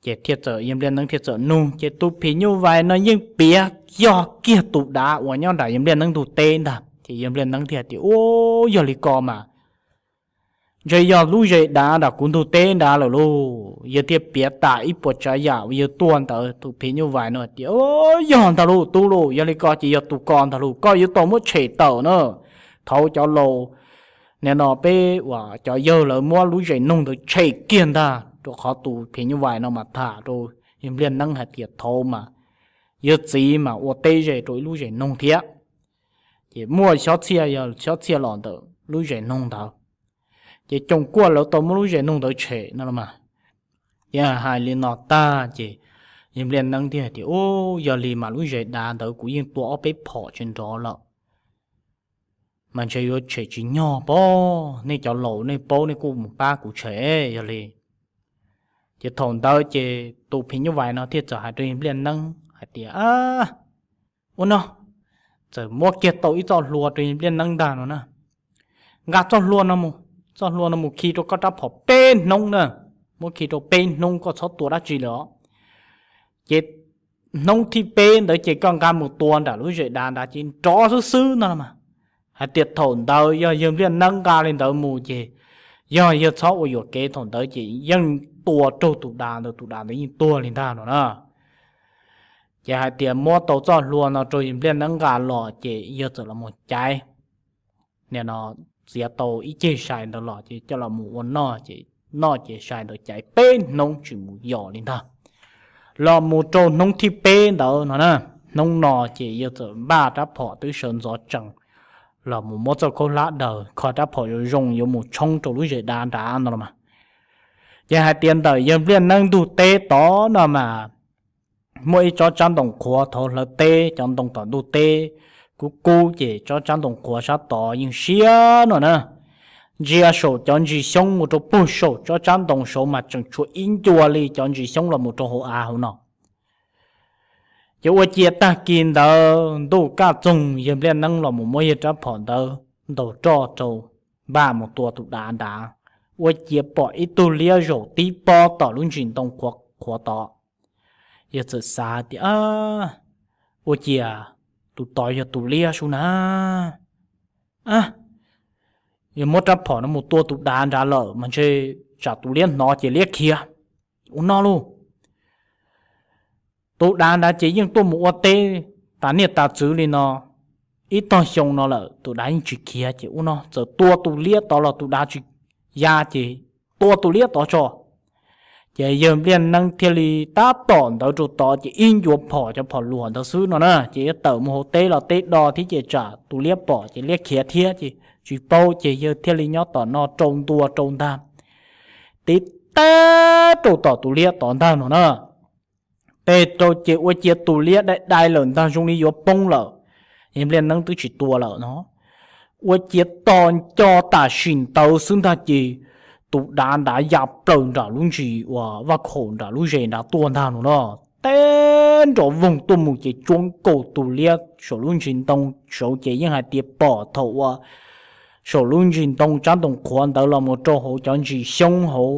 ces thiaj txawm yawg Npliaj Neeb thiaj txawm nug ces tus phim nyuj vais no yeej piav yog kiag tus dav uas nyob nram yawg Npliaj Neeb ntug teb ntag. Ces yawg Npliaj Neeb thiaj tias, Au, yog li ko mas ntshe yog lub zes dav nram kuv ntug teb nrad lawm lauj. Yawg thiaj piav tas ib puas tsav yam uas yawg tuaj ntawd. Tus phim nyuj vais no tias, Au, yog ntag lauj tub lauj, yog li ko ces yog tus ko ntag lauj, koj yuav tau muab tshem tawm na. Thaum cov laus nim no peb uas cov yawg lawv muab lub zes noog ntawd tshem kiag ntag, rau qhov tus phim nyuj vais no mas tham rau yawg Npliaj Neeb hais tias thaum mas yawg txiv mas ua teb ze rau ib lub zes noog thiab. Ces muaj xyob txhiaj, yog xyob txhiaj los ntawm lub zes noog ntawd, ces coom kuaj lawv tau muab lub zes noog ntawd tshem no los mas. Ces hais li no tag ces yawg Npliaj Neeb thiaj hais tias, Au, yog li mas lub zes dav ntawd kuv yeej tua ob peb phom tsis nrov lawm, mas ntshe yuav tshem tsis nyog pob. Nej cov laus nej paub nej kuj mus pab kuv tshem yog li. Ces thaum ntawd ces tus phim nyuj vais no thiaj txawm hais rau yawg Npliaj Neeb hais tias, Ua no, txawm muab kiag tau ib txoj hlua rau yawg Npliaj Neeb ntag no na. Nqa txoj hlua no mus, txoj hlua no mus khi rau koj rab phom peb hnub na, muab khi rau peb hnub koj txhob tua dab tsi lawm os. Ces hnub thib peb ntawd ces koj nqa mus tua nram lub zes dav nrad ces nrov xwb xwb no los mas. Hais tias thaum ntawd yog yawg Npliaj Neeb nqa li ntawd mus ces Yog yawg txhob ua yuam kev thaum ntawd ces yeej tua raug tus dav ntawd, tus dav ntawd yeej tuag li ntag no na. Ces hais tias muab tau txoj hlua no rau yawg Npliaj Neeb nqa los ces yawg txawm los mus caiv, nim no txiav tau ib ceg sai ntawd los ces coj los mus ua noj ces noj ces sai ntawd caiv peb hnub tsis mus yos li ntag. Los mus rau hnub thib peb ntawd no na, hnub no ces yawg txawm npaj rab phom twb sawv ntxov tsees los mus muab txoj khaub hlab daws kho rab phom zoo zoo yuav mus tshoob rau lub zes dav nrad no los mas. Ces hais tias ntawm yawg Npliaj Neeb ntug teb tod no mas muaj ib tsob tsab ntoo qhuav thaud hlawv teb, cov ntoo tom ntug teb kub kub ces tsob tsab ntoo qhuav sab tod yeej siab no na. Ntsia saum cov ntsis xyoob mus rau puag saum tsob tsab ntoo saud mas tseem tshuav ib ncua li cov ntsis xyoob los mus rau hauv av hauv no. Ces ua ciav tag kis ntawd ntuj kaj txoog yawg Npliaj Neeb los mus muab yawg rab phom ntawd ntaus roj rau npaj mus tua tus dav nrad, ua ciav pom ib tug liab zaum tib pob tom lub ntsis ntoo qhuav tod. Yawg txawm xav tias, ua ciav tus tod yog tus liab sub na. Yawg muab rab phom no mus tua tus dav nrad lawm mas ntshe tsam tus liab hnov ces liab khiav. Ua no lauj, tus dav nrad ces yeej tuaj mus ua teb tas niaj tas txwv li no ib tog xyoo no lawm, tus dav yeej tsis khiav ces ua no txawm tua tus liab tod los tus dav tsis ya ces tua tus liab tod tso. Ces yawg Npliaj Neeb thiaj li tab tom ntawd rau tod ces ib ncua phom, cov phom luam ntawd xwb no na, ces yuav tawm mus hauv teb los teb do thiab ces tsam tus liab pom ces liab khiav thiab ces tsis paub ces yawg thiaj li nyob tom no rau ntua rau ntag. Tib teb rau tom tus liab tod ntag no na. Teb rau ces ua ciav tus liab dai dai lawm ntag zoo li yuav poob lawm, yawg Npliaj Neeb twb tsis tua lawm no. Ua ciav tos nco tam sim ntawd xwb ntag ces tus dav nrad ya plaws nram lub ntsis uas vaj khaum nram lub zes nrad tuaj ntag no na. Teb nrov voog tuaj mus ces tsuab nkaus tus liab saum lub ntsis ntoo saud ces yeej hais tias pom thaum uas saum lub ntsis ntoo tsab ntoo qhuav ntawd los mus rau hauv cov ntsis xyoob hauv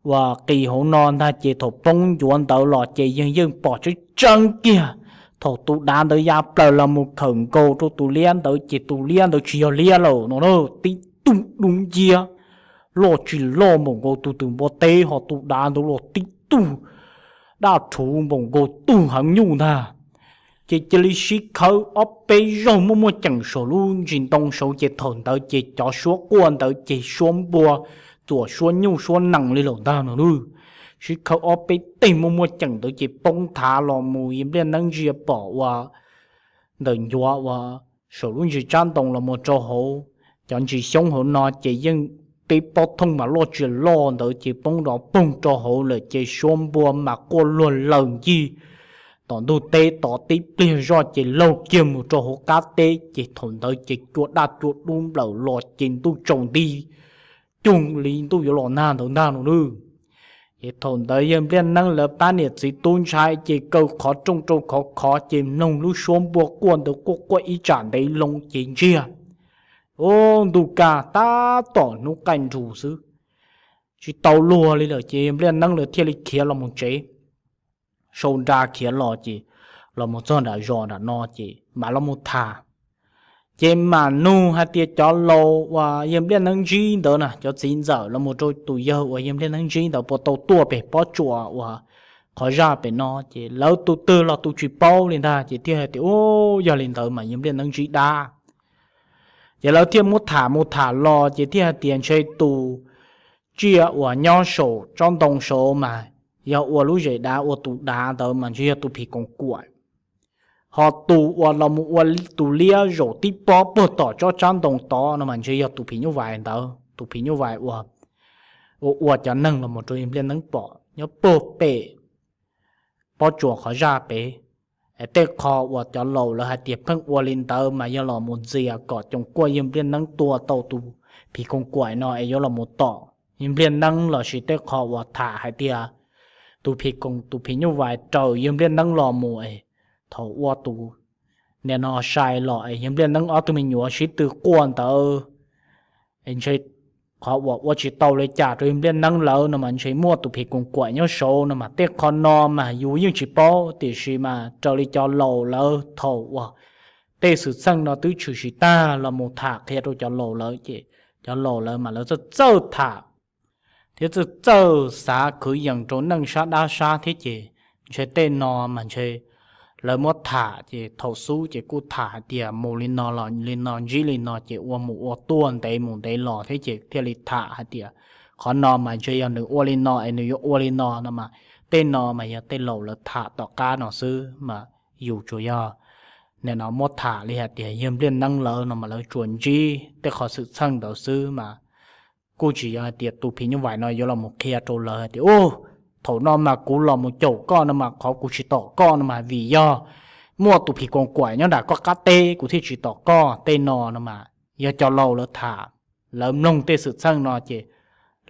uas qis hauv no ntag ces thaum poob ncuav ntawd los ces yeej yeej pom tseeb tseeb kiag. Thaum tus dav ntawd ya plaws los mus khawm nkaus rau tus liab ntawd ces tus liab ntawd tsis yog liab lawm no na, tib tug dub nciab loj tsis loj npaum nkaus tus twm npua teb, ho tus dav ntawd los tib tug daj rhuv npaum nkaus tug heev nyuj ntag. Ces cia li sib khawb ob peb zaug muaj muaj ceem saum lub ntsis ntoo saud ces thaum ntawd ces cov suab quaj ntawd ces suab npua txuam suab nyuj suab nees li lawm ntag no na. Sib khawb ob peb teg muaj muaj ceem ntawd ces poob thav los mus, yawg Npliaj Neeb ntsia pom ua ntawm ncuav uas saum lub ntsis tsab ntoo los mus rau hauv cov ntsis xyoob hauv no ces yeej tib pob thooj mas loj tsis loj ntawd ces poob nrov poog rau hauv lawm ces suab npua mas quaj luag laws ncig tom ntug teb tod tib pliag zoj ces laug kiag mus rau hauv qab teb ces thaum ntawd ces cua daj cua dub nplawm los ces ntuj tsaus nti cuag li ntuj yuav los nag ntawd ntag no na. Ces thaum ntawd yawg Npliaj Neeb lawv pab niam txiv tub ntshai ces kaw qhov rooj rau khov khov ces mloog lub suab npua quaj ntawd quaj quaj ib tsam ntev loo ces ntsiag. Ub, ntuj kaj tab tom hnub qaij nrus xwb, tsis tau luag li lawm ces yawg Npliaj Neeb lawv thiaj li khiav los mus tsev. Sau nra khiav los ces los mus txog nram zos nram no ces mam los mus tham. Ces mam nug hais tias cov laus uas yawg Npliaj Neeb ntsib ntawd na, cov txiv ntxawm los mus rau tus yawg uas yawg Npliaj Neeb ntsib ntawd puas tau tuaj pem pob tsuas uas qhov zaj pem no ces lawv tus twg los tus tsis paub li ntag ces thiaj hais tias, Ub, yog li ntawd mas yawg Npliaj Neeb ntsib dab. Ces lawv thiaj muab tham mus tham los ces thiaj hais tias ntshe tus tsiaj uas nyob saum tsob ntoo saud mas yog ua lub zes dav ua tus dav ntawd mas ntshe yog tus phim koos kuam. Ho tus uas los mus ua tus liab zaum tib pob puag tom tsob tsab ntoo tod no mas ntshe yog tus phim nyuj vais ntawd, tus phim nyuj vais uas ua ua cov neeg los mus rau yawg Npliaj Neeb pom nyob puag pem pob tsuas qhov zaj pem. Es tej qho uas cov laus lawv hais tias pheej ua li ntawd mas yog los mus ntxias kom coos kuaj yawg Npliaj Neeb tua tau tus phim koos kuam no es yuav los mus tom yawg Npliaj Neeb lossis tej qho uas tham hais tias tus phim koos, tus phim nyuj vais raws yawg Npliaj Neeb los mus es thaum ua tus nim no sai los es yawg Npliaj Neeb ob tug me nyuam sib tw quaj ntawd es ntshe qhov uas ua tsis tau li cas rau yawg Npliaj Neeb lawv no mas ntshe muaj tus phim koos kuam nyob saud no mas tej qho no mas yus yeej tsis paub tiam sis mas raws li cov laus lawv thaum uas tej xwm txheej no twb tshwm sim tag los mus tham qhia rau cov laus lawv ces Cov laus lawv mas lawv txawj txawj tham thiab txawj txawj xav khwv yees rau neej sab dab sab thiab ces ntshe tej no mas ntshe lawv muab tham ces thaum xub ces kuj tham hais tias mus li no los li no, ntsib li no ces ua mus ua tuaj ntev mus ntev los thiab ces thiaj li tham hais tias qhov no mas ntshe yog nws ua li no es nws yuav ua li no no mas tej no mas yog tej laus lawv tham tom qab no xwb mas yus tsuas yog nim no muab tham li hais tias yawg Npliaj Neeb lawv no mas lawv tsuas ntsib tej qhov xwm txheej ntawd xwb mas kuj tsis yog hais tias tus phim nyuj vais no yuav los mus qhia rau lawv hais tias u, thaum no mas kuv los mus caum koj no mas qhov kuv tsis tom koj no mas vim yog muaj tus phim koos kaim nyob nram koj qab teb kuv thiaj tsis tom koj tej no no mas yog cov laus lawv tham, lawv mloog tej xwm txheej no ces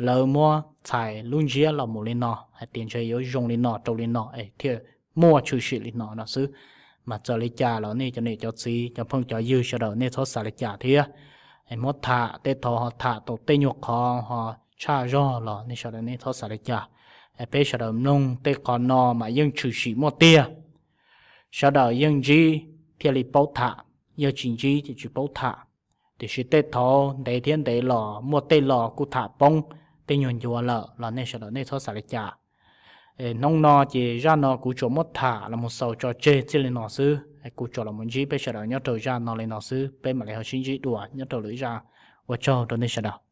lawv muab txhais lub ntsiab los mus li no hais tias ntshe yuav zoo li no rau li no es thiaj muaj tshwm sim li no no xwb. Mas txawm li cas los nej cov niam cov txiv cov phooj cov ywg sawv daws nej txhob xav li cas thiab. Muab tham tej thaum ho tham tau tej nyuag qhov ho tshaj zog los nej sawv daws nej txhob xav li cas. Peb sawv daws mloog tej qhov no mas yeej tshwm sim muaj tiag, sawv daws yeej ntsib thiaj li paub tham, yog tsis ntsib ces tsis paub tham. Tiam sis tej thaum ntev thiab ntev los muaj tej los kuj tham poob tej nyuag ncuav lawm los nej sawv daws nej txhob xav li cas. Hnub no ces zaj no kuv tsuas muab tham los mus xaus tso tseg txij li no xwb, kuv tsuas los mus ntsib peb sawv daws nyob rau zaj no li no xwb, peb mam li ho sib ntsib dua nyob rau lwm zaj. Ua tsaug rau nej sawv daws.